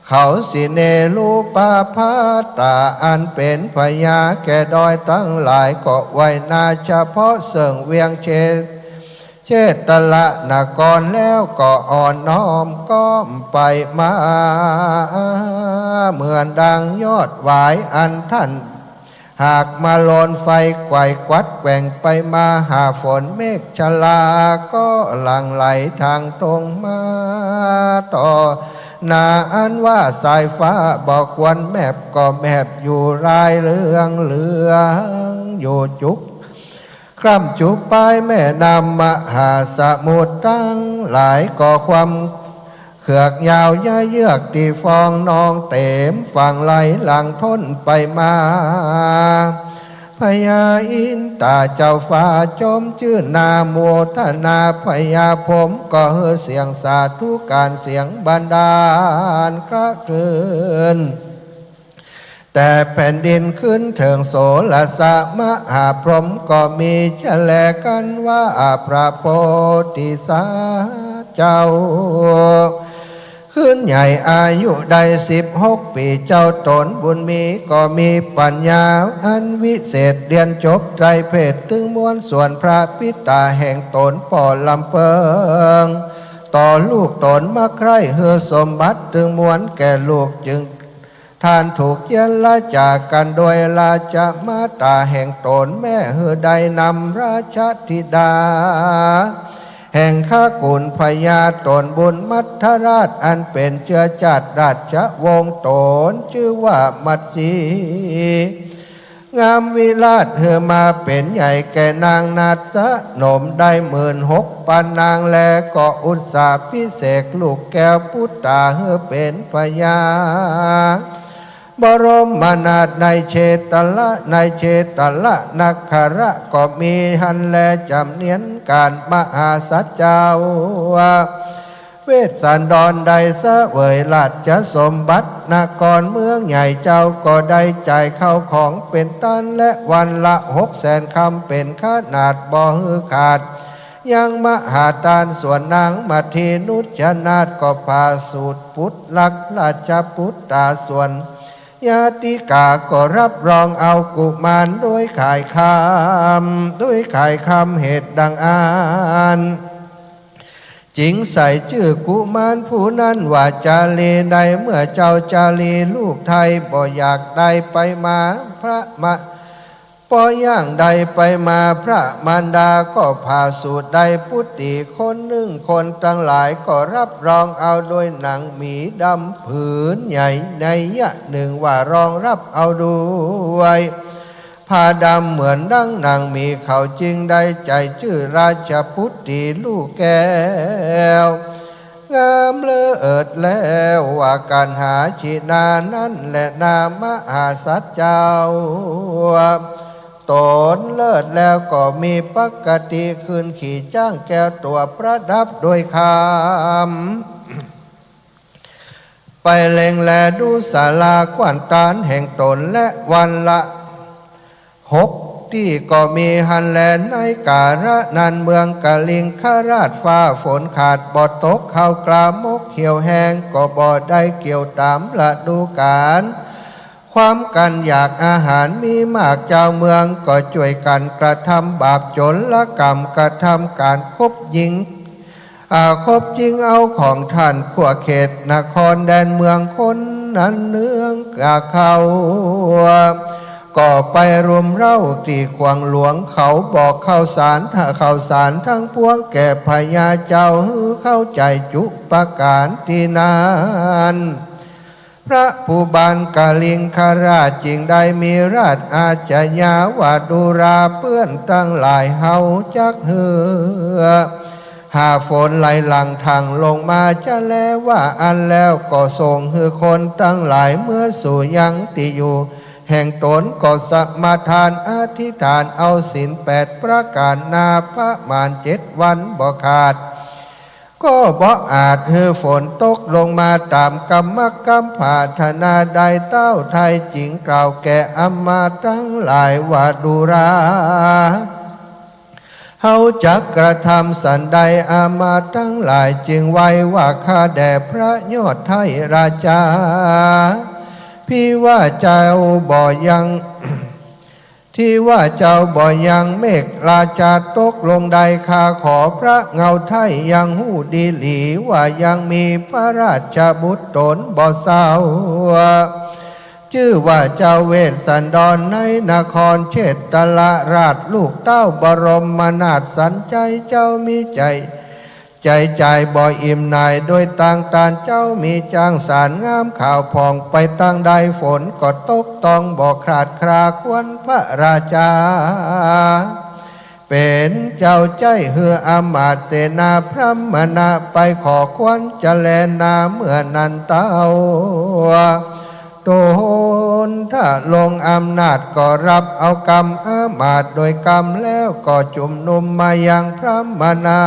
เขาสิเนรุปปาตาอันเป๋นพญาแก่ดอยตังหลาย ก็ไหว้หน้าเฉพาะเซิ่งเวียงเช เชตละนครแล้วก็อ่อนน้อมก้อมไปมา เหมือนดังยอดหวายอันท่าน หากมาโลนไฟไขว่ควัดแกว่งไปมา หาฝนเมฆชลาก็หลั่งไหลทางตรงมาต่อหน้า อันว่าสายฟ้าบ่ควรแมบก็แมบอยู่รายเรืองเหลืองอยู่จุก คร่ำจุปายแม่น้ำมหาสมุทรตังหลาย ก็ความเขือกยาวย้ายเยือกตี้ฟองนองเต็มฝั่งไหลหลั่งถ้นไปมา พญาอินตาเจ้าฟ้าจมจื้นนาโมทนา พญาพรหมก็หื้อเสียงสาธุการเสียงบันดาลกระเทือน แต่แผ่นดินขึ้นเถิงโสรสะมหาพรหมก็มีจะแลกั๋นว่า พระโพธิสัตว์เจ้า ขึ้นใหญ่อายุได้สิบหกปี๋ เจ้าต๋นบุญมีก็มีปัญญาอันวิเศษ เรียนจบไตรเพศตึงมวล ส่วนพระปิตาแห่งต๋นป้อลำเปิง ต่อลูกต๋นมาใคร่หื้อสมบัติตึงมวลแก่ลูก จึง ท่านถูกเยียนละจากกั๋นโดยราชมาตาแห่งต๋น แม่หื้อได้นำราชธิดา แห่งขกุลพญาต๋นบุญมัทธราช อันเป๋นเจื้อจาติราชวงศ์ต๋น จื้อว่ามัตสี งามวิราชหื้อมาเป๋นใหญ่แก่นางนาฏสนมได้หมื่นหกปันนาง แล้วก็อุสสาภิเษกลูกแก้วปุตตาหื้อเป๋นพญาบรมนาถในเชตละ ในเชตละนคระก็มีหั้นแล จ๋ำเนียนก๋านมหาสัตว์เจ้า เวสสันดรได้เสวยราชสมบัตินครเมืองใหญ่ เจ้าก็ได้จ่ายข้าวของเป๋นตัน และวันละหกแสนคำเป๋นขนาดบ่หื้อขาด ยังมหาตาน ส่วนนางมัทธินุชนาถก็ผ่าสูตรปุตตะราชปุตตา ส่วนญาติกาก็รับรองเอากุมารด้วยขายคำ ด้วยขายคำเหตุดังอั้น จึงใส่จื้อกุมารผู้นั้นว่าจาลี ในเมื่อเจ้าจาลีลูกไทยบ่อยากได้ไปมาพระมะ บ่อย่างได้ไปมาพระมารดาก็ผ่าสูตรได้ปุตติคนนึ่ง คนตังหลายก็รับรองเอาโดยหนังหมีดำผืนใหญ่ นัยยะนึ่งว่ารองรับเอาด้วย ผ้าดำเหมือนดังหนังหมี เขาจึงได้ใจ๋จื้อราชปุตติลูกแก้ว งามเลิศแล้วว่ากัณหาชินา นั้นแหละนามหาสัตว์เจ้า ต๋นเลิศแล้วก็มีปกติขึ้นขี่จ๊างแก้วตั๋วประดับด้วยคำ ไปเล็งแลดูศาลาควันตานแห่งต๋น และวันละหกตี้ก็มีหั้นแล ในกาละนั้นเมืองกลิงคราชฟ้าฝนขาดบ่ตก ข้าวกล้ามกเขียวแห้งก็บ่ได้เกี่ยวต๋ามฤดูกาล ความกั๋นอยากอาหารมีมาก จาวเมืองก็จ้วยกั๋นกระทำบาปโจรกรรม กระทำก๋านคบหญิง อา คบหญิงเอาของต้านขั้วเขตนครแดนเมืองคนนั้นเนืองกาเขา ก็ไปรุมเร้าตี้ขวางหลวงเขา บอกข่าวสาร ข่าวสารตังปวงแก่พญาเจ้าหื้อเข้าใจ๋จุประก๋านตี้นั้น พระผู้บานกลิงคราชจึงได้มีราชอาชญาว่าดูราเปื้อนตังหลาย เฮาจักหื้อหาฝนไหลหลั่งทั่งลงมาจะแลว่าอั้น แล้วก็ส่งหื้อคนตังหลายเมือสู่ยังตี้อยู่แห่งต๋น ก็สมาทานอธิษฐานเอาศีลแปดประก๋านนาประมาณเจ็ดวันบ่ขาด ก็บ่อาจหื้อฝนตกลงมาต๋ามกำมักกำผาถนาได้ เต้าไทยจึงกล่าวแก่อำมาตย์ตังหลายว่าดูรา เฮาจักกระทำสันใด อำมาตย์ตังหลายจึงไหว้ว่า ข้าแด่พระยอดไทยราชา ที่ว่าเจ้าบ่ยัง ที่ว่าเจ้าบ่ยังเมฆราชาตกลงได้ ข้าขอพระเงาไทยยังฮู้ดีหลีว่ายังมีพระราชบุตรต๋นบ่เศร้า จื้อว่าเจ้าเวสสันดรในนครเชตตะราช ลูกเต้าบรมนาถสันชัย เจ้ามีใจ๋ ใจ๋จ่ายบ่อิ่มหน่ายโดยตางตาน เจ้ามีจ๊างสารงามขาวผ่อง ไปตางใดฝนก็ตกต้องบ่ขาดครา ควรพระราชาเป๋นเจ้าใจ๊หื้ออำมาตย์เสนาพรหมณะไปขอควรจะแลนา เมื่อนั้นเต้า โตนทะลงอำนาจก็รับเอากำอำมาตย์โดยกำ แล้วก็จุมนุมมายังพรหมณะ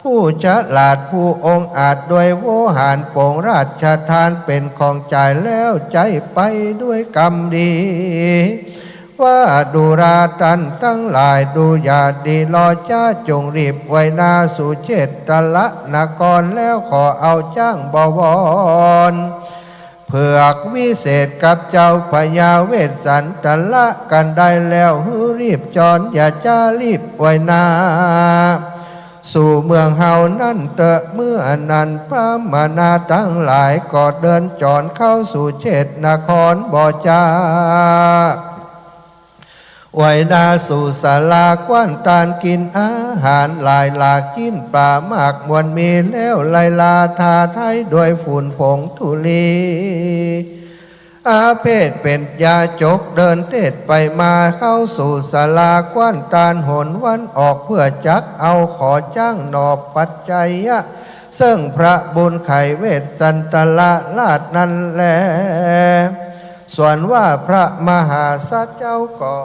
ผู้ฉลาดผู้องอาจด้วยโวหารปวงราชทานเป๋นของจ่าย แล้วใจ๊ไปด้วยกำดี ว่าดูราต้านตังหลาย ดูอย่าดีลอจ๊า จงรีบไวนาสู่เชตตะนคร แล้วขอเอาจ๊างบวร เผือกวิเศษกับเจ้าพญาเวสสันตะกั๋นได้แล้ว หื้อรีบจร อย่าจ๊ารีบไวนา สู่เมืองเฮานั้นเต๊อะ เมื่อนั้นพรหมณะตังหลายก็เดินจรเข้าสู่เชตตะนครบ่จ๊า ไวนาสู่ศาลาควันตาน กิ๋นอาหารหลายหลาก กิ๋นป๋ามากมวลมี แล้วไล่ล่าท้าทายด้วยฝุ่นผงธุลี อาเพศเป๋นยาจกเดินเตศไปมาเข้าสู่ศาลาคว้านตานหนวันออก เพื่อจักเอาขอจ๊างหน่อปัจจัยะ เซิ่งพระบุญไข่เวสสันตรราชนั้นแล ส่วนว่าพระมหาสัจเจ้าก็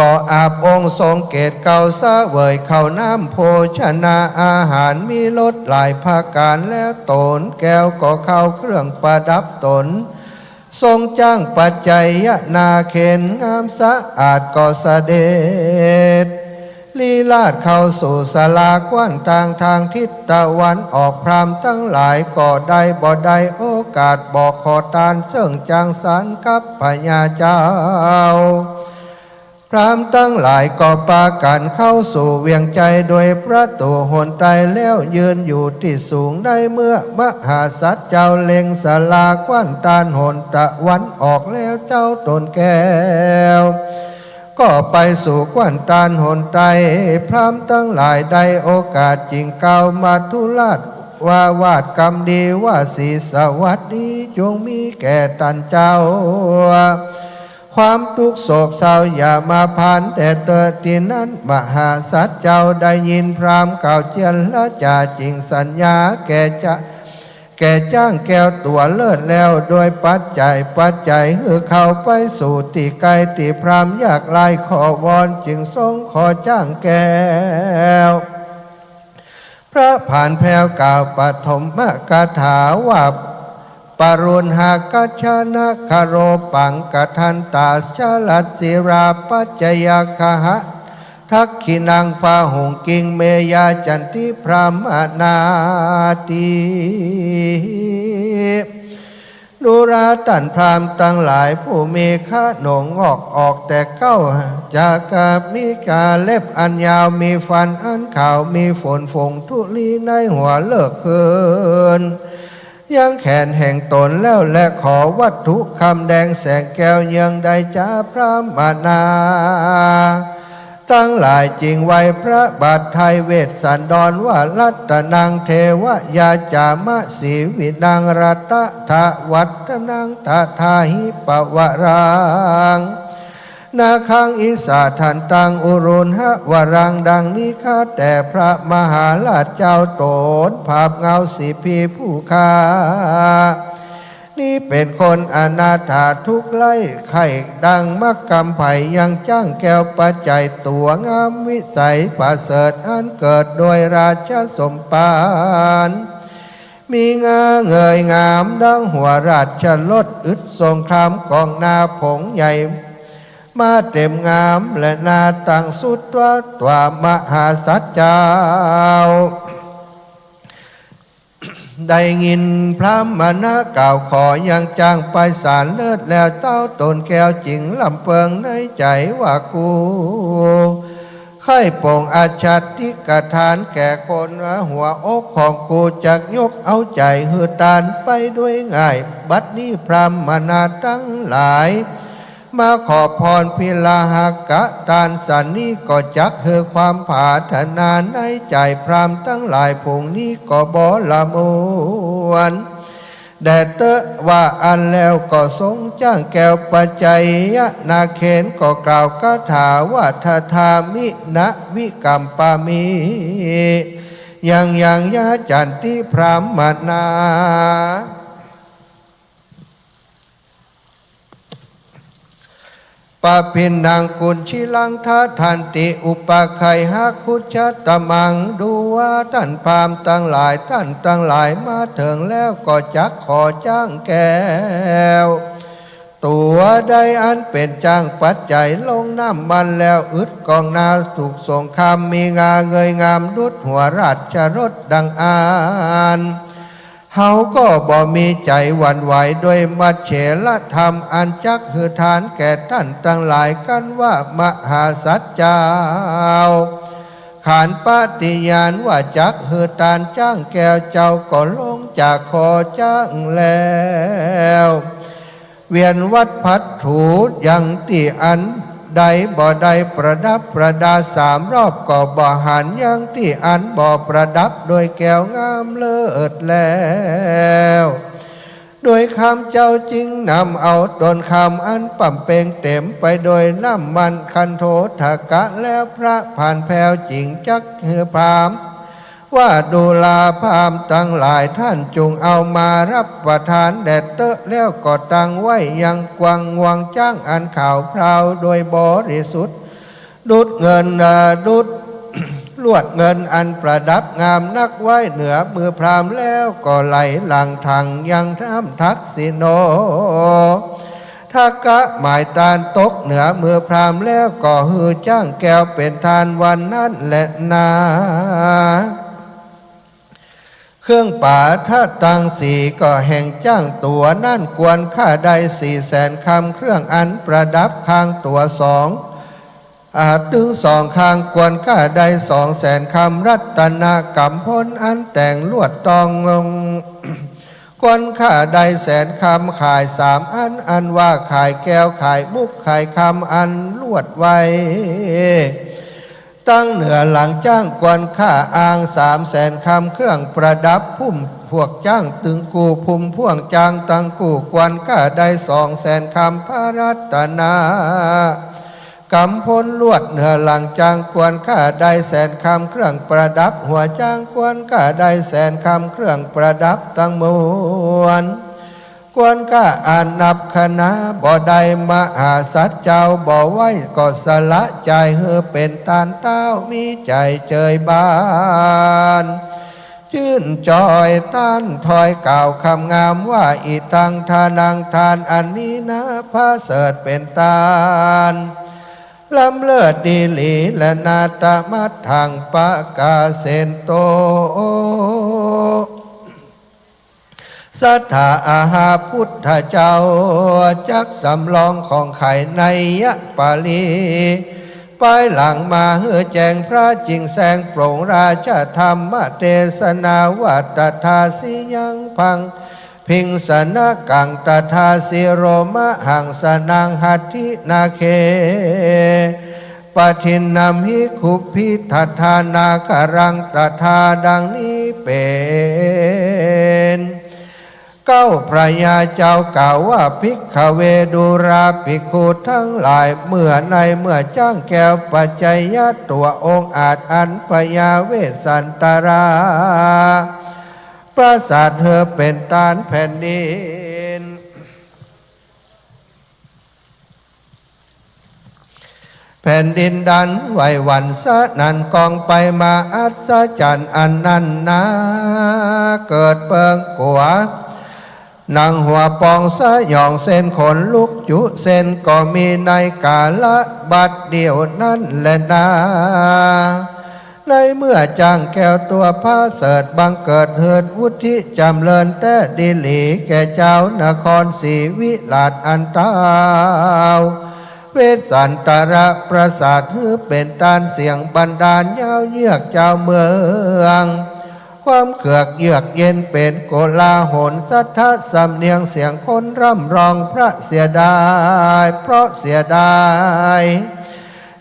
ก็อาบองค์ทรงเกศเกล้าเสวยข้าวน้ำโภชนาอาหารมีรสหลายประก๋าน แล้วโตนแก้วก็เข้าเครื่องประดับต๋น ทรงจ๊างปัจจัยนาเขนงามสะอาดก็เสด็จลีลาศเข้าสู่ศาลาคว้านตางทางทิศตะวันออก พราหมณ์ตังหลายก็ได้บ่ได้โอกาสบอกขอตานเซิ่งจังสรรกับพญาเจ้า พราหมณ์ตังหลายก็ปากั๋นเข้าสู่เวียงไจโดยประตู๋หนใต้แล้วยืนอยู่ตี้สูง ในเมื่อมหาสัจเจ้าเล็งศาลาคว้านตานหนตะวันออกแล้ว เจ้าโตนแก้วก็ไปสู่คว้านตานหนใต้ พราหมณ์ตังหลายได้โอกาสจึงกล่าวมัทธุราชวาวาทกำดีว่า ศรีสวัสดีจงมีแก่ต้านเจ้า ความตุ๊กข์โศกเศร้าอย่ามาพานแด่เต๊อะ ตี้นั้นมหาสัจเจ้าได้ยินพราหมณ์กล่าวเจียรจ๋าจึงสัญญาแก่จะ แก่จ๊างแก้วตั๋วเลิศแล้วโดยปัจจัย ปัจจัยหื้อเข้าไปสู่ตี้ใก้ตี้พราหมณ์ยากไร้ขอวอน จึงทรงขอจ๊างแก้ว พระผานแผ้วกล่าวปฐมคาถาว่า ปะรุณหากัจจานะคโรปังกะทันตาชะลัสสิราปัจจยาคหะ ทักขิณังพาหุงกิงเมยาจันติพรามมานาติ ดูราต้านพราหมณ์ตังหลายผู้มีขนงอกออกแต่เก๊า จะกะมีกาเล็บอันยาว มีฟันอันขาว มีฝนฝงธุลีในหัวเลิกคืน ยังแขนแห่งตนแล้ว และขอวัตถุคำแดงแสงแก้วเยืองได้จาพรามมานา ตังหลายจึงไหว้พระบาทไทยเวสสันดรว่า รัตนังเทวะยาจามะ สีวินังรัตถะวัตถนังตถาหิปวรัง นาคังอิสาทันตังอุรุณหะวรัง ดังนี้ข้าแต่พระมหาราชเจ้า ตนผาบเงาสีพีผู้ข้า นี้เป๋นคนอนาถาทุกข์ไร้ไข้ดังมะกำไผ ยังจ๊างแก้วปัจจัยตั๋วงามวิสัยประเสริฐ อันเกิดโดยราชสมภาร มีงาเงยงามดังหัวราชรถ อึดสงครามกองนาผงใหญ่ มาเต็มงามและนาตังสุดตัว ตัวมหาสัจเจ้า ได้ยินพรามมานะกล่าวขอยังจ๊างไปสารเลิศแล้ว เต้าตนแก้วจึงลำเปิงในใจ๋ว่า กูใค่ปลงอัจฉติกฐานแก่คนหัวอกของกู จักยกเอาใจ๋หื้อตานไปด้วยง่าย บัดนี้พรามมานะตังหลาย มาขอพรพิลาหกะตานสันนี้ ก็จักหื้อความผาถนาในใจ๋พราหมณ์ตังหลายผงนี้ก็บ่ละมวน แด่เต๊อะ ว่าอั้นแล้วก็ทรงจ๊างแก้วปัจจัยนาเขน ก็กล่าวคาถาว่า ทาทามินะวิกัมปามิ ยังยังยาจันติพรามมานา ปะพินนังกุญชิลังทะทันติ อุปะไขหะคุจจตมัง ดูว่าต้านพราหมณ์ตังหลาย ต้านตังหลายมาเถิงแล้ว ก็จักขอจ๊างแก้วตั๋วใดอันเป๋นจ๊างปัจจัยลงน้ำมันแล้ว อึดกองนาถูกสงคราม มีงาเงยงามดุจหัวราชรถดังอั้น เฮาก็บ่มีใจ๋หวั่นไหวด้วยมัชเฉลธรรม อันจักหื้อตานแก่ต้านตังหลาย กันว่ามหาสัจเจ้า ขันปฏิญาณว่าจักหื้อตานจ๊างแก้ว เจ้าก็ลงจากขอจ๊างแล้ว เวียนวัตรผัดถูยังตี้อันใดบ่ได้ประดับประดาสามรอบ ก็บ่หันยังตี้อันบ่ประดับด้วยแก้วงามเลิศแล้ว คำเจ้าจึงนำเอาต้นคำอันปำเป็งเต็มไปโดยน้ำมันคันโฑฏกะ แล้วพระผ่านแผ้วจึงจักหื้อพราหมณ์ ว่าดูราพราหมณ์ตังหลาย ต้านจุ่งเอามาฮับประตานแด่เต๊อะ แล้วก็ตั้งไว้ยังกวางงวงจ๊างอันขาวพราวโดยบริสุทธิ์ ดุจเงิน เอ่อ ดุจลวดเงินอันประดับงามนักไว้เหนือมือพราหมณ์ แล้วก็ไหลหลั่งถ่างยังน้ำทักษิโณ ทกะหมายตานตกเหนือมือพราหมณ์ แล้วก็หื้อจ๊างแก้วเป๋นตานวันนั้นแลนา เครื่องป๋าทะตังสีก็แห่งจ๊างตั๋วนั้น ควรค่าได้สี่แสนคำ เครื่องอันประดับคางตั๋วสอง อ่า ตึงสองคาง ควรค่าได้สองแสนคำ รัตนกำพลอันแต่งลวดตอง ควรค่าได้แสนคำ ข่ายสามอัน อันว่าข่ายแก้ว ข่ายมุก ข่ายคำอันลวดไว้ ตังเหนือหลังจ๊าง ควรค่าอ่างสามแสนคำ เครื่องประดับพุ่มพวกจ๊างตึงกู้ พุ่มพ่วงจ๊างตังกู้ ควรค่าได้สองแสนคำ พระรัตน กำพลลวดเหนือหลังจ๊าง ควรค่าได้แสนคำ เครื่องประดับหัวจ๊าง ควรค่าได้แสนคำ เครื่องประดับตังมวล ควรค่าอันนับคณาบ่ได้ มหาสัตว์เจ้าบ่ไหว้ ก็สละใจ๋หื้อเป๋นตานเต้า มีใจ๋เจยบาน จื้นจอย ต้านถ้อยกล่าวคำงามว่า อิตังทานัง ตานอันนี้นา ประเสริฐเป๋นตาน ล้ำเลิศดีหลีแลนา ตมัตถัง ปะกาเสนโต สัตถา อาหา พุทธเจ้าจักสำรองของไข นัยยะปริ ภายหลังมาหื้อแจ้ง พระจึงแสดงโปร่งราชธรรมเตสนาว่า ตถาสิยังพัง พิงสนกัง ตถาสิโรมหังสนัง หัตถินาเข ปะทินนัมหิ กุปพิทัฏฐานาคารัง ตถา ดังนี้เป๋น เก๊าพระยาเจ้ากล่าวว่า ภิกขเว ดูราภิกขุตังหลาย เมื่อในเมื่อจ๊างแก้วปัจจยะตั๋วองอาจ อันพญาเวสสันตรา ประสาทหื้อเป๋นตานแผ่นดิน แผ่นดินดันไหวหวั่นสนั่น กองไปมาอัศจรรย์อันนั้นนา เกิดเปิงกั๋ว หนังหัวปองสยองเส้น ขนลุกจุเส้น ก็มีในกาละบัดเดี่ยวนั้นแลนา ในเมื่อจ๊างแก้วตั๋วประเสริฐ บังเกิดหื้อวุฒิจ๋ำเริญแต๊ดีหลี แก่จาวนครศรีวิราชอันเต้า เวสสันตระประสาทหื้อเป๋นตานเสียงบันดาลยาวเยือกจาวเมือง ความเขือกเยือกเย็นเป๋นโกลาหล สัทธะสำเนียงเสียงคนร่ำร้อง พระเสียดาย เพราะเสียดาย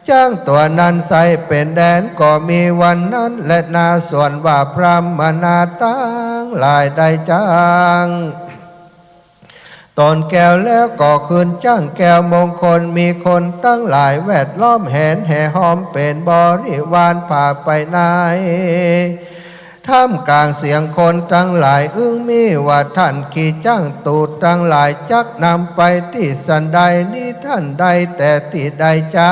จ๊างตั๋วนั้นไส้เป๋นแดน ก็มีวันนั้นแลนา ส่วนว่าพราหมณาตังหลายได้จ๊าง ตนแก้วแล้วก็คืนจ๊างแก้วมงคล มีคนตังหลายแวดล้อมแหนแห่ฮ้อม เป๋นบริวารพาไปใน ท่ามกลางเสียงคนตังหลายอึ้งมีว่า ท่านขี่จ๊างตูดตังหลายจักนำไปตี้สันใด นี้ท่านได้แต่ตี้ใดจา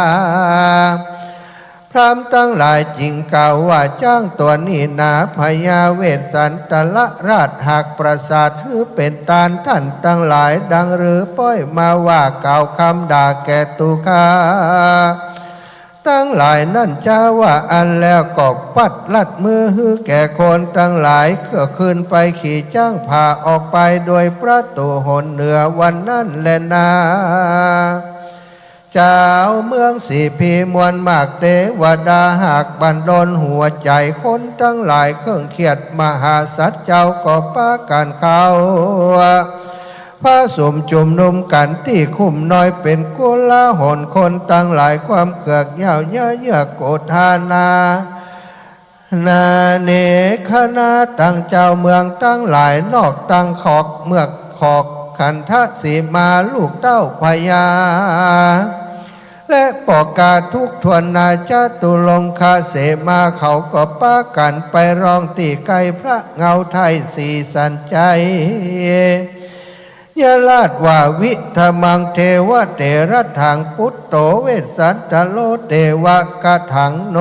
พราหมณ์ตังหลายจึงกล่าวว่า จ๊างตั๋วนี้นา พญาเวสสันตระราชหากประสาทหื้อเป๋นตาน ท่านตังหลายดังหรือป้อยมาว่ากล่าวกำด่าแก่ตั๋วข้าตังหลายนั้นจา ว่าอั้นแล้วก็ปัดลัดมือหื้อแก่คนตังหลาย ก็คืนไปขี่จ๊างผ่าออกไปโดยประตู๋หนเหนือวันนั้นแลนา จาวเมืองสีพีมวลมากเตวดาหากบันดลหัวใจ๋คนตังหลายเคร่งเครียด มหาสัตว์เจ้าก็ปากั๋นเข้า ผสมจุมนุมกั๋นตี้คุ้มน้อย เป๋นโกลาหลคนตังหลายความเขือกยาวเย้อเยือกโกธานา นาเนขนาตังจาวเมืองตังหลายนอกตังขอกเมืองขอก ขันธสีมาลูกเต้าพญา และป้อก๋าทุกข์ถ้วนนา จตุรงคเสมาเขาก็ปากั๋นไปร้องตี้ใก้พระเงาไทยสีสันชัย ยะราชว่า วิทมังเทวะเถระถัง ปุตโตเวสสันตโรเตวะกะถังโน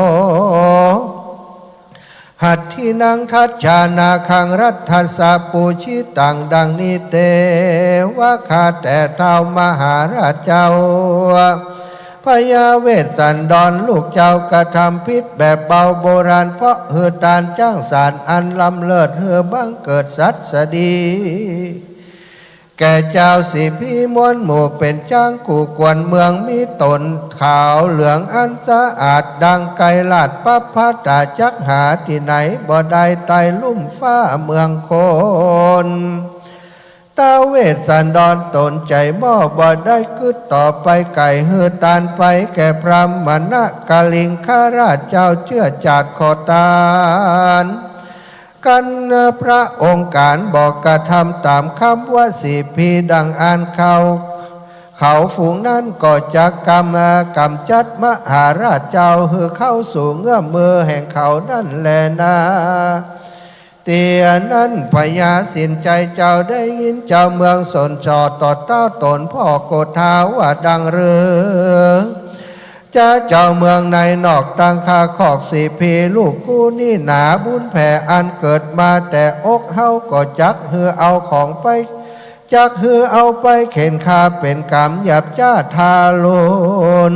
หัตถินังทัจจานาคังรัตถัสสะปูจิตัง ดังนี้เตวะ ข้าแต่ท้าวมหาราชเจ้า พญาเวสสันดรลูกเจ้ากระทำผิดแบบเบาโบราณ เพราะหื้อต้านจ๊างสารอันล้ำเลิศ หื้อบังเกิดสัตว์สดี แก่จาวสีพีมวลหมู่ เป๋นจ๊างกู้กวนเมือง มีต๋นขาวเหลืองอันสะอาด ดังไกรราชประภัสสา จักหาตี้ไหนบ่ได้ ใต้ลุ่มฟ้าเมืองคน ท้าวเวสสันดรต๋นใจ๋หม้อ บ่ได้กึ๊ดต่อไปไก๋ หื้อต้านไปแก่พราหมณะกลิงคราชเจ้า เจื้อจาดขอต้าน กั๋น พระองค์ก๋ารบ่กระทำต๋ามกำว่าสีพี ดังอั้นเขา เขาฝูงนั้นก็จักกำ กำจัดมหาราชเจ้า หื้อเข้าสู่เงื้อมมือแห่งเขานั้นแลนา เตียนั้นพญาสินชัยเจ้าได้ยินเจ้าเมืองสนส่อต่อต้านต๋นพ่อโกธาว่าดังนี้ จะเจ้าเมืองในนอกตังข้าคอกสีพีลูกกูนี้หนา บุญแผ่อันเกิดมาแต่อกเฮาก็จักหื้อเอาของไป จักหื้อเอาไปเข็นฆ่าเป๋นก๋รรมหยาบจ๊าทารุณ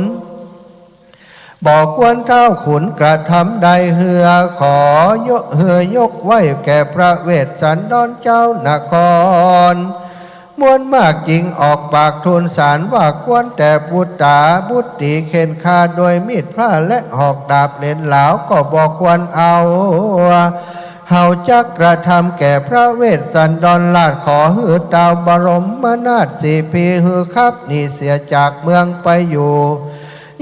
บ่ควรท้าวขุนกระทำได้เฮือ ขอยก หื้อยกไว้แก่พระเวสสันดรเจ้านคร มวลมากจึงออกปากทูลสารว่า ควรแต่บุตราบุตรีเข็นฆ่าโดยมีดพระและหอกดาบเหลนหลาวก็บ่ควรเอา เฮาจักกระทำแก่พระเวสสันดรราช ขอหื้อต้าวบรมนาถสีพีหื้อขับหนีเสียจากเมืองไปอยู่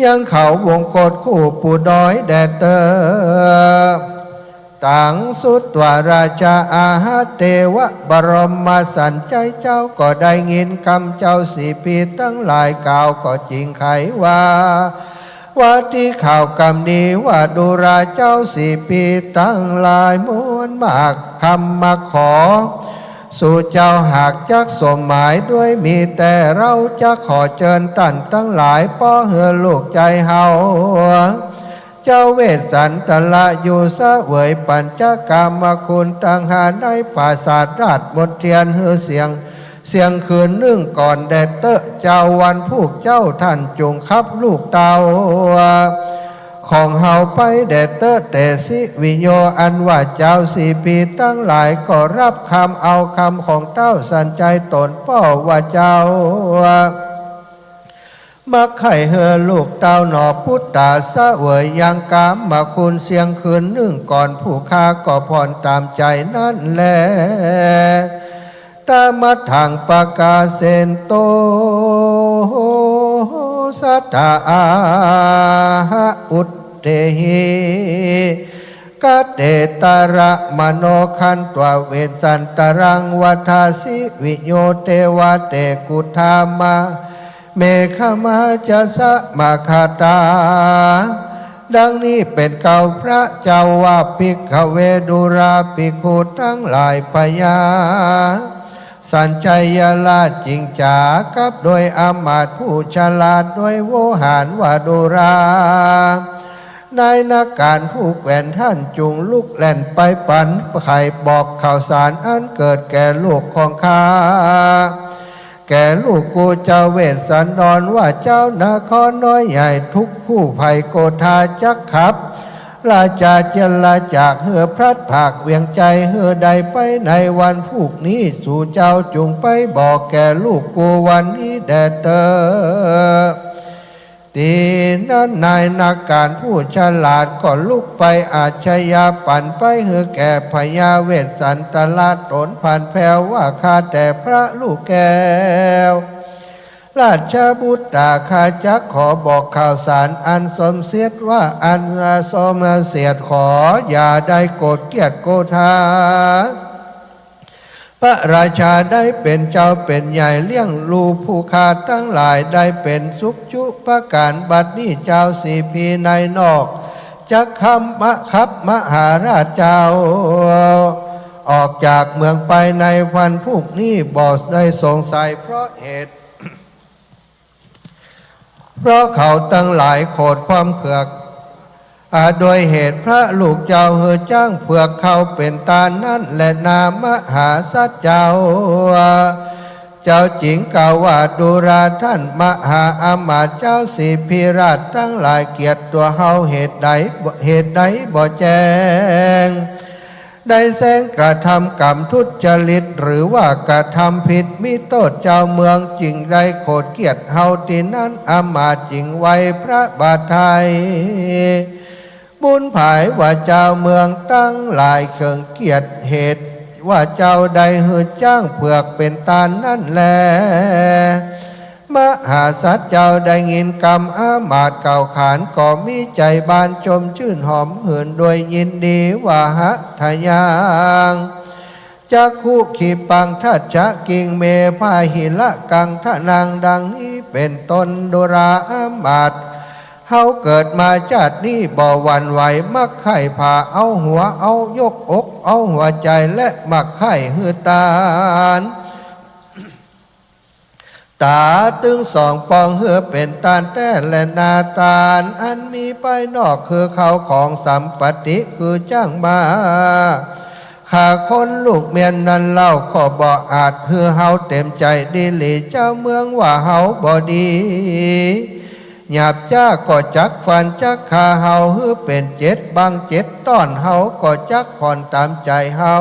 ยังเขาวงกฏคู่ปู่ดอยแดดเต๊อะ ตังสุตวาราชาอาหาเตวะ บรมสันชัยเจ้าก็ได้ยินกำเจ้าสีพีตังหลายกล่าวก็จึงไขว่า ว่าตี้ข่าวกำนี้ว่า ดูราเจ้าสีพีตังหลายมวลมากคำมาขอ สู่เจ้าหากจักสมหมายด้วย มีแต่เฮาจักขอเจิญต้านตังหลาย ป้อหื้อลูกใจ๋เฮา เจ้าเวสสันตระอยู่เสวยปัญจกามคุณตังห้าในปราสาทราชมนเทียน หื้อเสี้ยง เสี้ยงคืนนึ่งก่อนแดดเต๊อะ เจ้าวันพูกเจ้าต้านจุ่งขับลูกเต้า ของเฮาไปแดดเต๊อะ เตสิวิโย อันว่าเจ้าสีพีตังหลายก็ฮับกำเอากำของต้าวสันชัยต๋นป้อว่าเจ้า มักใค่หื้อลูกเต้าหนอปุตตา เสวยยังกามคุณเสี้ยงคืนนึ่งก่อน ผู้ข้าก็ผ่อนต๋ามใจ๋นั้นแล ตะมัทธังปะกาเสนโต สัตถาอาหะอุตเตหิ กะเตตระมโน ขันตวาเวสสันตรัง วัฏฐาสิวิโย เตวาเตกุฏฐามะ เมฆะมาจะสะมะคะตา ดังนี้เป๋นเก้าพระเจ้าว่า ภิกขเว ดูราภิกขุตังหลาย พญาสันชัยราชจึงจ๋ากับโดยอำมาตย์ผู้ฉลาด โดยโวหารว่า ดูรา นายนักก๋านผู้แขวนต้านจุ่งลุกแล่นไปปันไขบอกข่าวสารอันเกิดแก่ลูกของข้า แก่ลูกกูเจ้าเวสสันดร ว่าเจ้านครน้อยใหญ่ทุกผู้ใฝ่โกธาจักขับ ราชาเจรจากหื้อพลัดพรากเวียงใจ๋หื้อได้ไปในวันพูกนี้ สูเจ้าจุ่งไปบอกแก่ลูกกูวันนี้แดดเต๊อะ ตี้นั้นนายนักก๋านผู้ฉลาดก็ลุกไปอาชญาปันไปหื้อแก่พญาเวสสันตระต๋นผ่านแผวว่า ข้าแต่พระลูกแก้ว ราชบุตรา ข้าจักขอบอกข่าวสารอันสมเสียดว่า อันสมเสียด ขออย่าได้โกรธเกลียดโกธา พระราชาได้เป๋นเจ้าเป๋นใหญ่เลี้ยงลูกผู้ข้าตังหลายได้เป๋นสุขจุประก๋าน บัดนี้จาวสีพีในนอกจักขับมะ ขับมหาราชเจ้าออกจากเมืองไปในวันพรุ่งนี้ บ่ได้สงสัย เพราะเหตุ เพราะเขาตังหลายโขดความเคือง อ่า โดยเหตุพระลูกเจ้าหื้อจ๊างเผือกเข้าเป๋นตานนั้นแลนา มหาสัตว์เจ้า เจ้าจึงกล่าวว่า ดูราท่านมหาอำมาตย์เจ้าสีพีราชตังหลาย เกียรติตั๋วเฮาเหตุใด เหตุใดบ่แจ้ง ได้แสงกระทำกรรมทุจริต หรือว่ากระทำผิดมีโต้ษจาวเมือง จึงได้โขดเกียรติเฮาตี้นั้น อำมาตย์จึงไหว้พระบาทไท้ บุญผายว่าจาวเมืองตังหลายเคืองเกียรติ เหตุว่าเจ้าได้หื้อจ๊างเผือกเป๋นตานนั้นแล มหาสัตว์เจ้าได้ยินกำอำมาตย์กล่าวขาน ก็มีใจ๋บานจมจื้นหอมหื่นโดยยินดี ว่า หะทะยัง จักขุ ขีปัง ทัจจะ กิ่งเม พาหิระกัง ทะนัง ดังนี้เป๋นต้น ดูราอำมาตย์ เฮาเกิดมาจาตินี้บ่หวั่นไหว มักใค่ผ่าเอาหัว เอายกอก เอาหัวใจ๋ และมักใค่หื้อตาน ต๋าตึงสองปองหื้อเป๋นตานแต๊แลนา ตานอันมีภายนอกคือข้าวของสัมปัตติคือจ๊างม้า ข้าคนลูกเมียนนั้นเล่า ก็บ่อาจหื้อเฮาเต๋มใจ๋ดีหลี จาวเมืองว่าเฮาบ่ดี หยาบจ๊าก็จักฟันจักฆ่าเฮาหื้อเป๋นเจ็ดบั้งเจ็ดต้อน เฮาก็จักผ่อนต๋ามใจ๋เฮา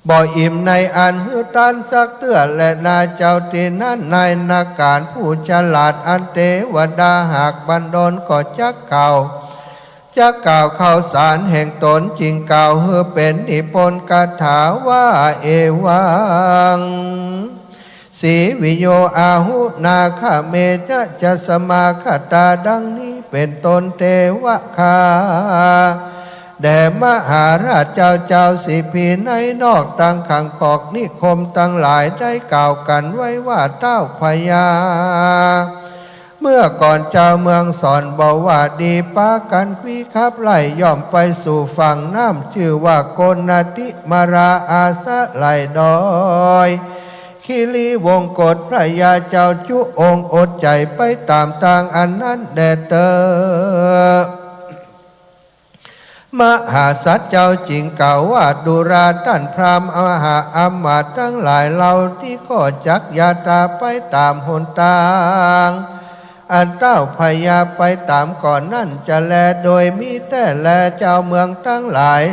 บ่อิ่มในอันหื้อตานสักเตื้อแลนา เจ้าตี้นั้นนายนาก๋ารผู้ฉลาดอันเตวดาหากบันดลก็จักกล่าว จักกล่าวข่าวสารแห่งต๋น จึงกล่าวหื้อเป๋นนิพนธคาถาว่า เอวัง สีวิโย อาหุ นาคะ เม จะ จะ สมาคตา ดังนี้เป๋นต้น เตวะ ข้าแด่มหาราชเจ้า จาวสีพีในนอกตังขังคอกนิคมตังหลายได้กล่าวกั๋นไว้ว่า ต้าวพญา เมื่อก่อนจาวเมืองสอนบ่ว่าดี ปากั๋นควีขับไล่ย่อมไปสู่ฝั่งน้ำ จื้อว่าโกณฑิมารา อาสะไหล่ดอย คิริวงกฏ พญาเจ้าจุองค์อดใจ๋ไปต๋ามตางอันนั้นแด่เต๊อะ มหาสัตว์เจ้าจึงกล่าวว่า ดูราต้านพราหมณ์มหาอำมาตย์ตังหลาย เฮานี้ก็จักยาตราไปต๋ามหนตาง อันต้าวพญาไปต๋ามก่อนนั้นจะแล โดยมิแต๊แล จาวเมืองตังหลาย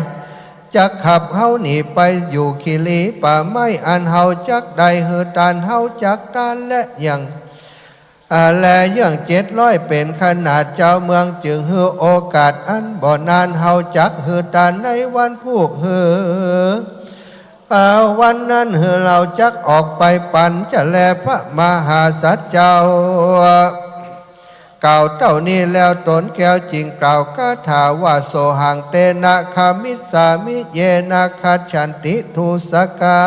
จักขับเฮาหนีไปอยู่คิริป่าไม้ อันเฮาจักได้หื้อตาน เฮาจักตานและยัง อ่า และยังเจ็ดร้อยเป๋นขนาด จาวเมืองจึงหื้อโอกาสอันบ่นาน เฮาจักหื้อตานในวันพูกหื้อ อ่า วันนั้นหื้อเฮาจักออกไปปั๋นจะแล พระมหาสัตว์เจ้า กล่าวเต้านี้แล้วต๋นแก้วจึงกล่าวคาถาว่า โสหัง เตนะ ขมิสสามิ เยนะ คัจฉันติ ทูสกา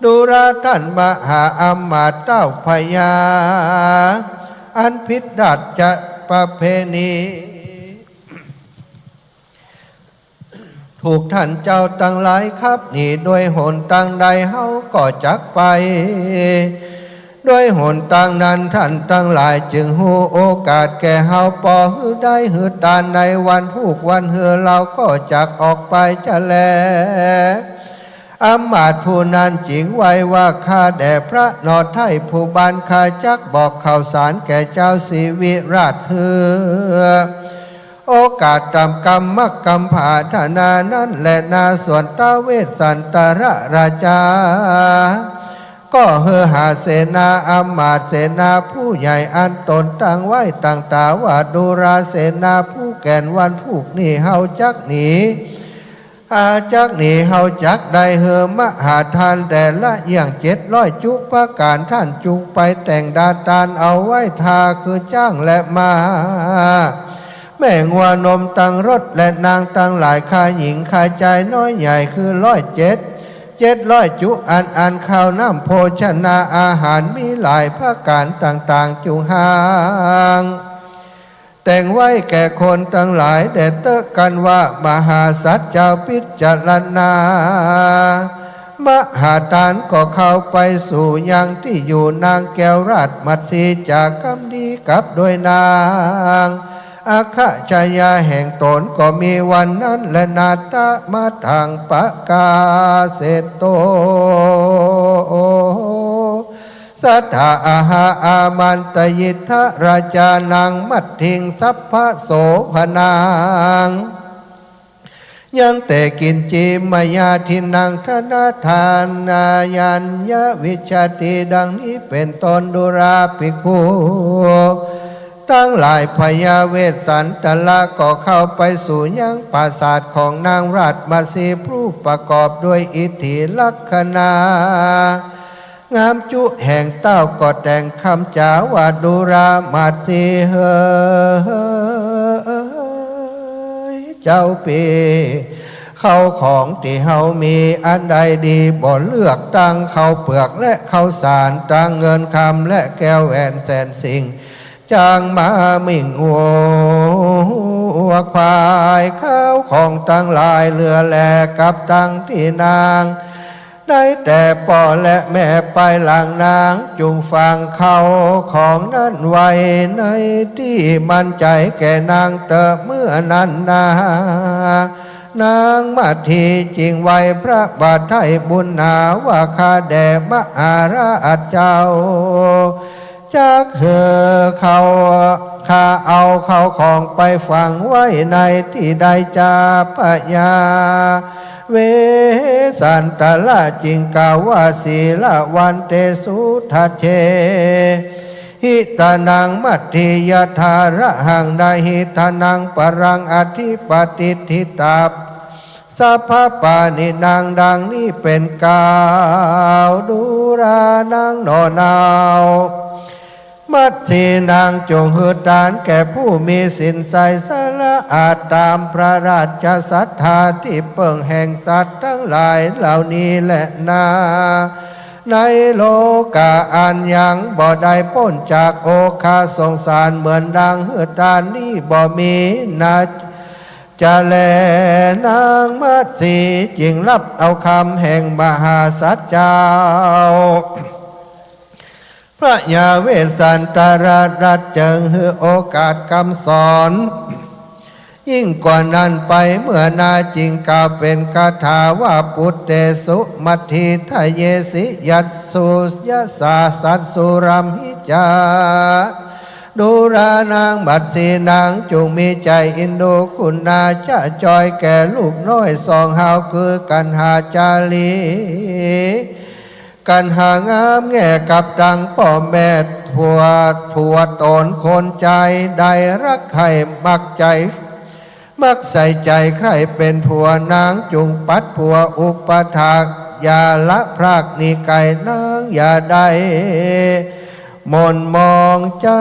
ดูราต้านมหาอำมาตย์ต้าวพญา อันผิดราชประเพณี ถูกต้านเจ้าตังหลายขับหนี โดยหนตางใดเฮาก็จักไป โดยหนตางนั้น ต้านตังหลายจึงฮู้โอกาสแก่เฮา ปอหื้อได้หื้อตานในวันพูกวันหื้อ เฮาก็จักออกไปจะแล อำมาตย์ผู้นั้นจึงไหว้ว่า ข้าแด่พระหนอไท้ผู้บ้าน ข้าจักบอกข่าวสารแก่จาวสีวิราชหื้อ โอกาสต๋ามกำมักกำผาธนานั้นแลนา ส่วนท้าวเวสสันตรราชา ก็หื้อหาเสนาอำมาตย์ เสนาผู้ใหญ่อันต๋นตั้งไว้ต่างต๋าว่า ดูราเสนาผู้แก่น วันพูกนี้เฮาจักหนี อาจักหนี เฮาจักได้หื้อมหาทานแต่ละอย่างเจ็ดร้อยจุประก๋าน ต้านจุ่งไปแต่งดาตานเอาไว้ถ้าคือจ๊างและม้า แม่งัวนมตังรถ และนางตังหลาย ข้าหญิงข้าจายน้อยใหญ่คือร้อยเจ็ด เจ็ดร้อยจุอัน อันข้าวน้ำโภชนาอาหารมีหลายประก๋านต่างๆ จุ่งหาง แต่งไว้แก่คนตังหลาย แด่เต๊อะกั๋นว่า มหาสัตว์เจ้าพิจารณา มหาตานก็เข้าไปสู่ยังตี้อยู่นางแก้วราชมัตสี จากกำนี้กับด้วยนาง อัคคชายาแห่งต๋นก็มีวันนั้นแล นาถะมะทังปะกาเสโต สัตถาอาหาอามันตยิทธะราชานังมัตถิงสัพพะโสภณัง ยังแต่กิญจิมายาทินนัง ทนะทานายัญญวิชชาติ ดังนี้เป๋นต้น ดูราภิกขุตังหลาย พญาเวสสันตะละก็เข้าไปสู่ยังปราสาทของนางราชมัตสี ผู้ประกอบด้วยอิทธิลักขณะงามจุแห่งเต้า ก็แต่งกำจ๋าว่า ดูรามัตสีเหย เจ้าปี้ ข้าวของตี้เฮามีอันใดดี บ่เลือกตังข้าวเปือกและข้าวสาร ตังเงินคำและแก้วแหวนแสนสิ่ง จ๋างม้ามิ่งงัวควาย ข้าวของตังหลายเหลือแล กับตังตี้นาง ได้แต่ป้อและแม่ไปหลังนาง จุ่งฝังข้าวของนั้นไว้ในตี้มั่นใจ๋แก่นางเต๊อะ เมื่อนั้นนา นางมัตสีจึงไหว้พระบาทไท้บุญหนาว่า ข้าแด่มหาราชเจ้า จักหื้อข้าว ข้าเอาข้าวของไปฝังไว้ในตี้ใดจา พญาเวสสันตะละจึงกล่าวว่า สีลวันเตสุทัจเจ หิตานังมัตสี ยะถาระหัง นะหิตานังปรัง อธิปติฏฐิตา สัพพะปาณินัง ดังนี้เป๋นกล่าว ดูรานังหนอ นางมัตสีนางจุ่งหื้อตานแก่ผู้มีศีลใสสะอาด ต๋ามพระราชศรัทธา ตี้เปิ้งแห่งสัตว์ตังหลายเหล่านี้แลนา ในโลก๋าอันยังบ่ได้ป๊นจากโอฆะสงสาร เหมือนดังหื้อตานนี้บ่มีนา จะแล นางมัตสีจึงฮับเอากำแห่งมหาสัตว์เจ้า พญาเวสสันตะละตรัสจึงหื้อโอกาสกำสอน ยิ่งกว่านั้นไป เมื่อนาจึงกล่าวเป๋นคาถาว่า ปุตเตสุมัตสี ทะเยสิยัสสุ ยะสาสัสสุ รัมหิจา ดูรา นางมัตสีนางจุ่งมีใจ๋เอ็นดูคุณา จะจอยแก่ลูกน้อยสองเฮา คือกัณหาจารี กัณหางามแง่กับตังป้อแม่ผัว ผัวต๋นคนใจ๋ ได้ฮักใค่มักใจ๋ มักใส่ใจ๋ใค่เป๋นผัว นางจุ่งปัดผัวอุปถาก อย่าละพรากหนีไก๋ นางอย่าได้หม่นหมองใจ๋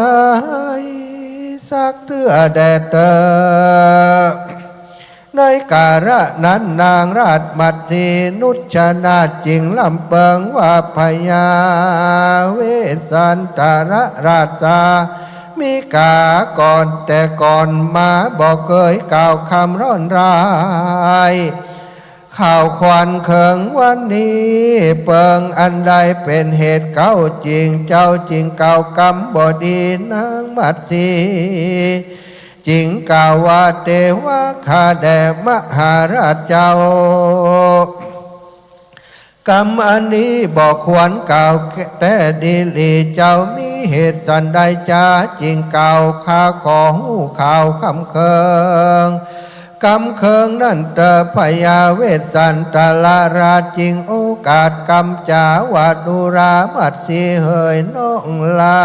สักเตื้อแด่เต๊อะ ในกาละนั้นนางราชมัตสีนุชนาถจึงร่ำเปิงว่า พญาเวสสันตะละราชา มิกาก่อนแต่ก่อนมาบ่เกยกล่าวกำร้อนร้าย ข่าวขวัญเคิงวันนี้ เปิงอันใดเป๋นเหตุเก๊าจริง เจ้าจึงกล่าวกำบ่ดี นางมัตสีจึงกล่าวว่า เตวะ ข้าแด่มหาราชเจ้า กำอันนี้บ่ควรกล่าวแต๊ดีหลี เจ้ามีเหตุสันใดจา จึงกล่าว ข้าขอฮู้ข่าวกำเคิง กำเคิงนั้นเต๊อะ พญาเวสสันตะละราชจึงโอกาสกำจ๋าว่า ดูรามัตสีเหยน้องหล้า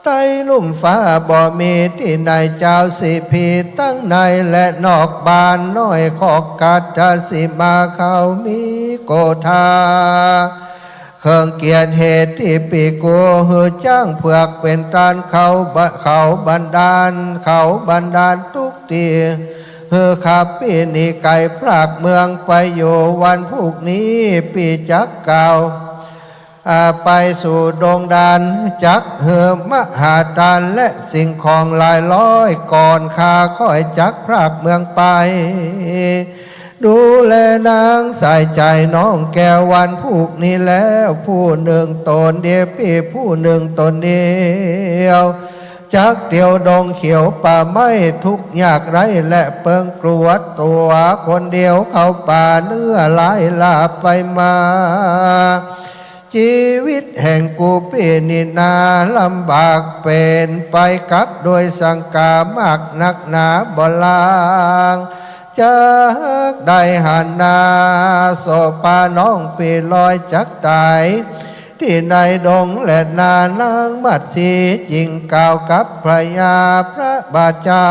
ใต้ลุ่มฟ้าบ่มีตี้ไหน เจ้าสิพี ตังในและนอกบ้านน้อยคอกกัตตสิมา เขามีโกธา เกิ่งเกียรติเหตุตี้ปี้กั๋วหื้อจ๊างเผือกเป๋นตานเขาบะ เขาบันดาล เขาบันดาลทุกตี้ หื้อข้าปี้หนีไก๋พรากเมืองไปอยู่ วันพูกนี้ปี้จักก้าว อ่า ไปสู่ดงดาร จักหื้อมหาทานและสิ่งของหลายร้อย ก่อนข้าค่อยจักพรากเมืองไป ดูแลนางสายใจ๋น้องแก้ว วันพูกนี้แล้ว ผู้หนึ่งต๋นเดียว ปี้ผู้หนึ่งต๋นเดียว จักเตียวดงเขียวป่าไม้ ทุกข์ยากไร้และเปิงกลัว ตั๋วคนเดียวเข้าป่าเนื้อหลายล่าไปมา จีวิตแห่งกูปี้นี้นาลำบากเป๋นไปกับโดยสังกามากนักหนาบ่ลาง จักได้หันนา โสภาน้องปี้ลอยจักต๋าย ตี้ในดงแลนา นางมัตสีจึงกล่าวกับพญาพระบาทเจ้า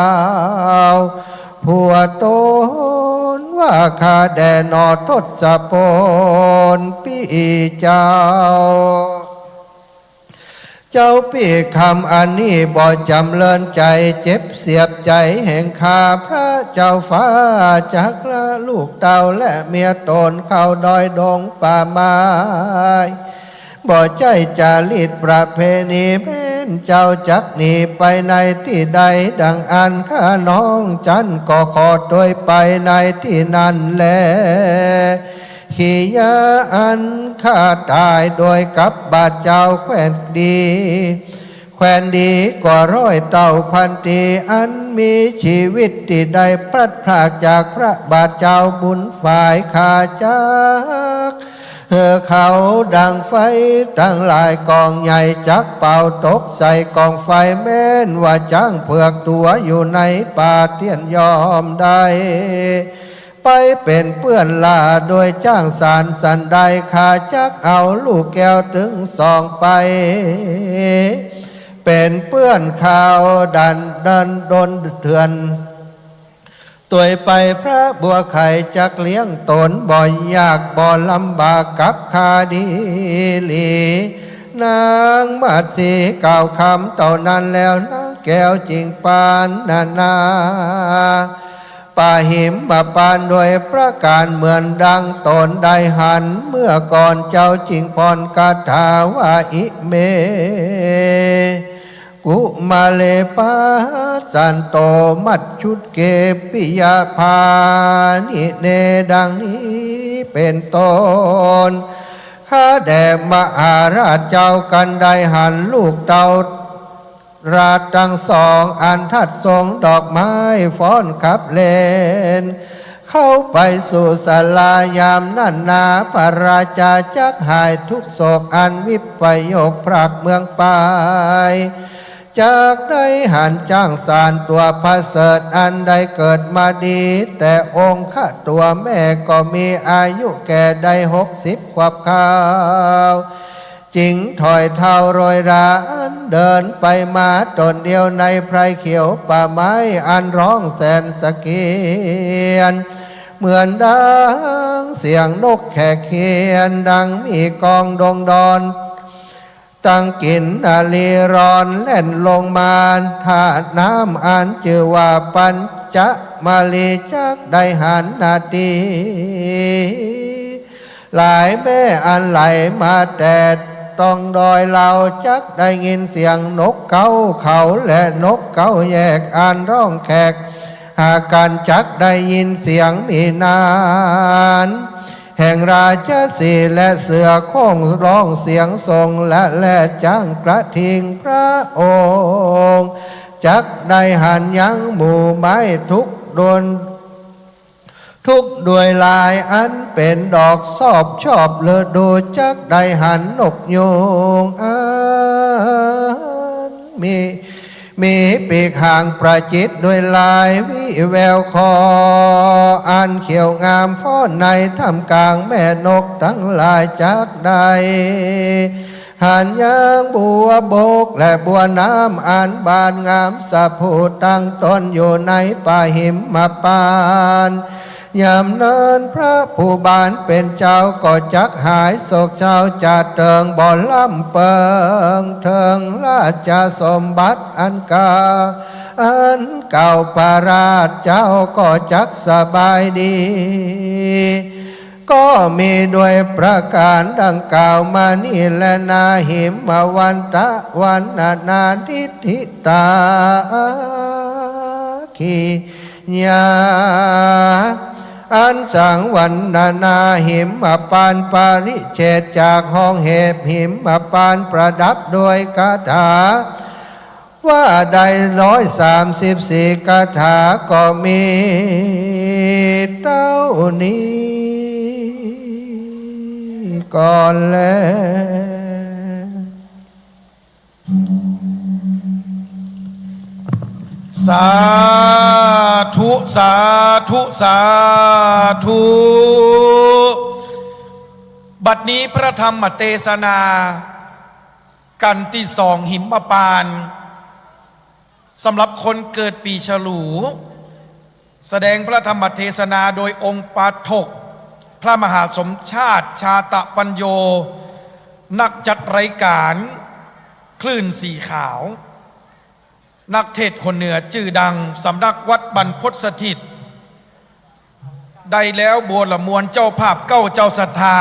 ผัวต๋นว่า ข้าแด่หนอทศพลปี้เจ้า เจ้าปี้คำอันนี้บ่จ๋ำเริญใจ๋ เจ็บเสียบใจ๋แห่งข้า พระเจ้าฟ้าจักละลูกเต้าและเมียต๋นเข้าดอยดงป่าไม้ บ่ใจ้จารีตประเพณี แม้นเจ้าจักหนีไปในตี้ใด ดังอั้นข้าน้องจันก็ขอตวยไปในตี้นั้นแล ขียาอันข้าต๋ายโดยกับบาทเจ้าแควนดี แควนดีกว่าร้อยเต้าพันตี้ อันมีจีวิตตี้ได้พลัดพรากจากพระบาทเจ้า บุญฝ่ายข้าจักหื้อเขาดังไฟตังหลายก๋องใหญ่ จักเป่าตกใส่ก๋องไฟ แม้นว่าจ๊างเผือกตั๋วอยู่ในป่าเตี้ยนย่อมได้ ไปเป๋นเปื้อนล่าโดยจ๊างสารสันใด ข้าจักเอาลูกแก้วตึงสองไป เป๋นเปื้อนข้าวดันดันดนเถื่อน ตวยไปพระบัวไข่จักเลี้ยงต๋นบ่ยากบ่ลำบากกับข้าดีหลี นางมัตสีกล่าวกำเต้านั้นแล้ว นางแก้วจึงปานนานา ปาหิมปานโดยประก๋านเหมือนดังต๋นได้หันเมื่อก่อน เจ้าจึงผ่อนคาถาว่า อิเม กุมาเร ปัสสันโต มัจจุเก ปิยะพานิเน ดังนี้เป๋นต้น ข้าแด่มหาราชเจ้า กันได้หันลูกเต้า ราชตังสองอันทัดส่งดอกไม้ฟ้อนขับเล่น เข้าไปสู่ศาลายามนั้นนา พระราชาจักหายทุกข์โศกอันวิปโยคพรากเมืองไป จักได้หันจ๊างสารตั๋วประเสริฐอันได้เกิดมาดี แต่องค์ข้าตั๋วแม่ก็มีอายุแก่ได้หกสิบขวบเข้า จึงถอยเท้าโรยราอันเดินไปมาต๋นเดียวในไพรเขียวป่าไม้อันร้องแสนสะเกียน เหมือนดังเสียงนกแขกเขียน ดังมีกองดงดอน ตังกินนารีร้อนแล่นลงมา ท่าน้ำอันจื้อว่าปัญจมาลีจักได้หันนาที หลายแม่อันไหลมาแต่ตองดอยเหล่า จักได้ยินเสียงนกเก๊าเขาและนกเก๊าแยกอันร้องแขกหากั๋น จักได้ยินเสียงมีนาน แห่งราชสีห์และเสือโคร่งร้องเสียงส่งและแลจ้างกระทิงพระองค์ จักได้หันยังหมู่ไม้ทุกดน ทุกดวยลายอันเป๋นดอกซอบชอบฤดู จักได้หันนกยูงอันมี มีปีกหางประจิตรด้วยลายวิแววคอ อันเขียวงามฟ้อนในท่ามกลางแม่นกตังหลาย จักได้หันยังบัวบกและบัวน้ำอันบานงามสะพรูตั้งตนอยู่ในป่าหิมพานต์ ยามนั้นพระผู้บานเป็นเจ้าก็จักหายโศกเศร้า จะเติงบ่ล้ำเปิงเถิงราชสมบัติอันกา อันเก่า พระราชเจ้าก็จักสบายดี ก็มีด้วยประการดังกล่าวมานี้แลนา หิมวันตะ วรรณนา ทิฏฐิตา ขียา อันสังวรรณนาหิมปานปริเฉด จากห้องเห็บหิมปานประดับด้วยคาถา ว่าได้ร้อยสามสิบสี่คาถา ก็มีเต้านี้ก่อนแล สาธุ สาธุ สาธุ บัดนี้พระธรรมเตสนา กัณฑ์ตี้สอง หิมปานต์ สำหรับคนเกิดปี๋ฉลู แสดงพระธรรมเตสนาโดยองค์ปาฐก พระมหาสมชาติ ชาตะปัญโญ นักจัดรายการคลื่นสีขาว นักเทศน์คนเหนือจื้อดัง สำนักวัดบรรพตสถิต ได้แล้วบัวละมวล เจ้าภาพเก้าเจ้าศรัทธา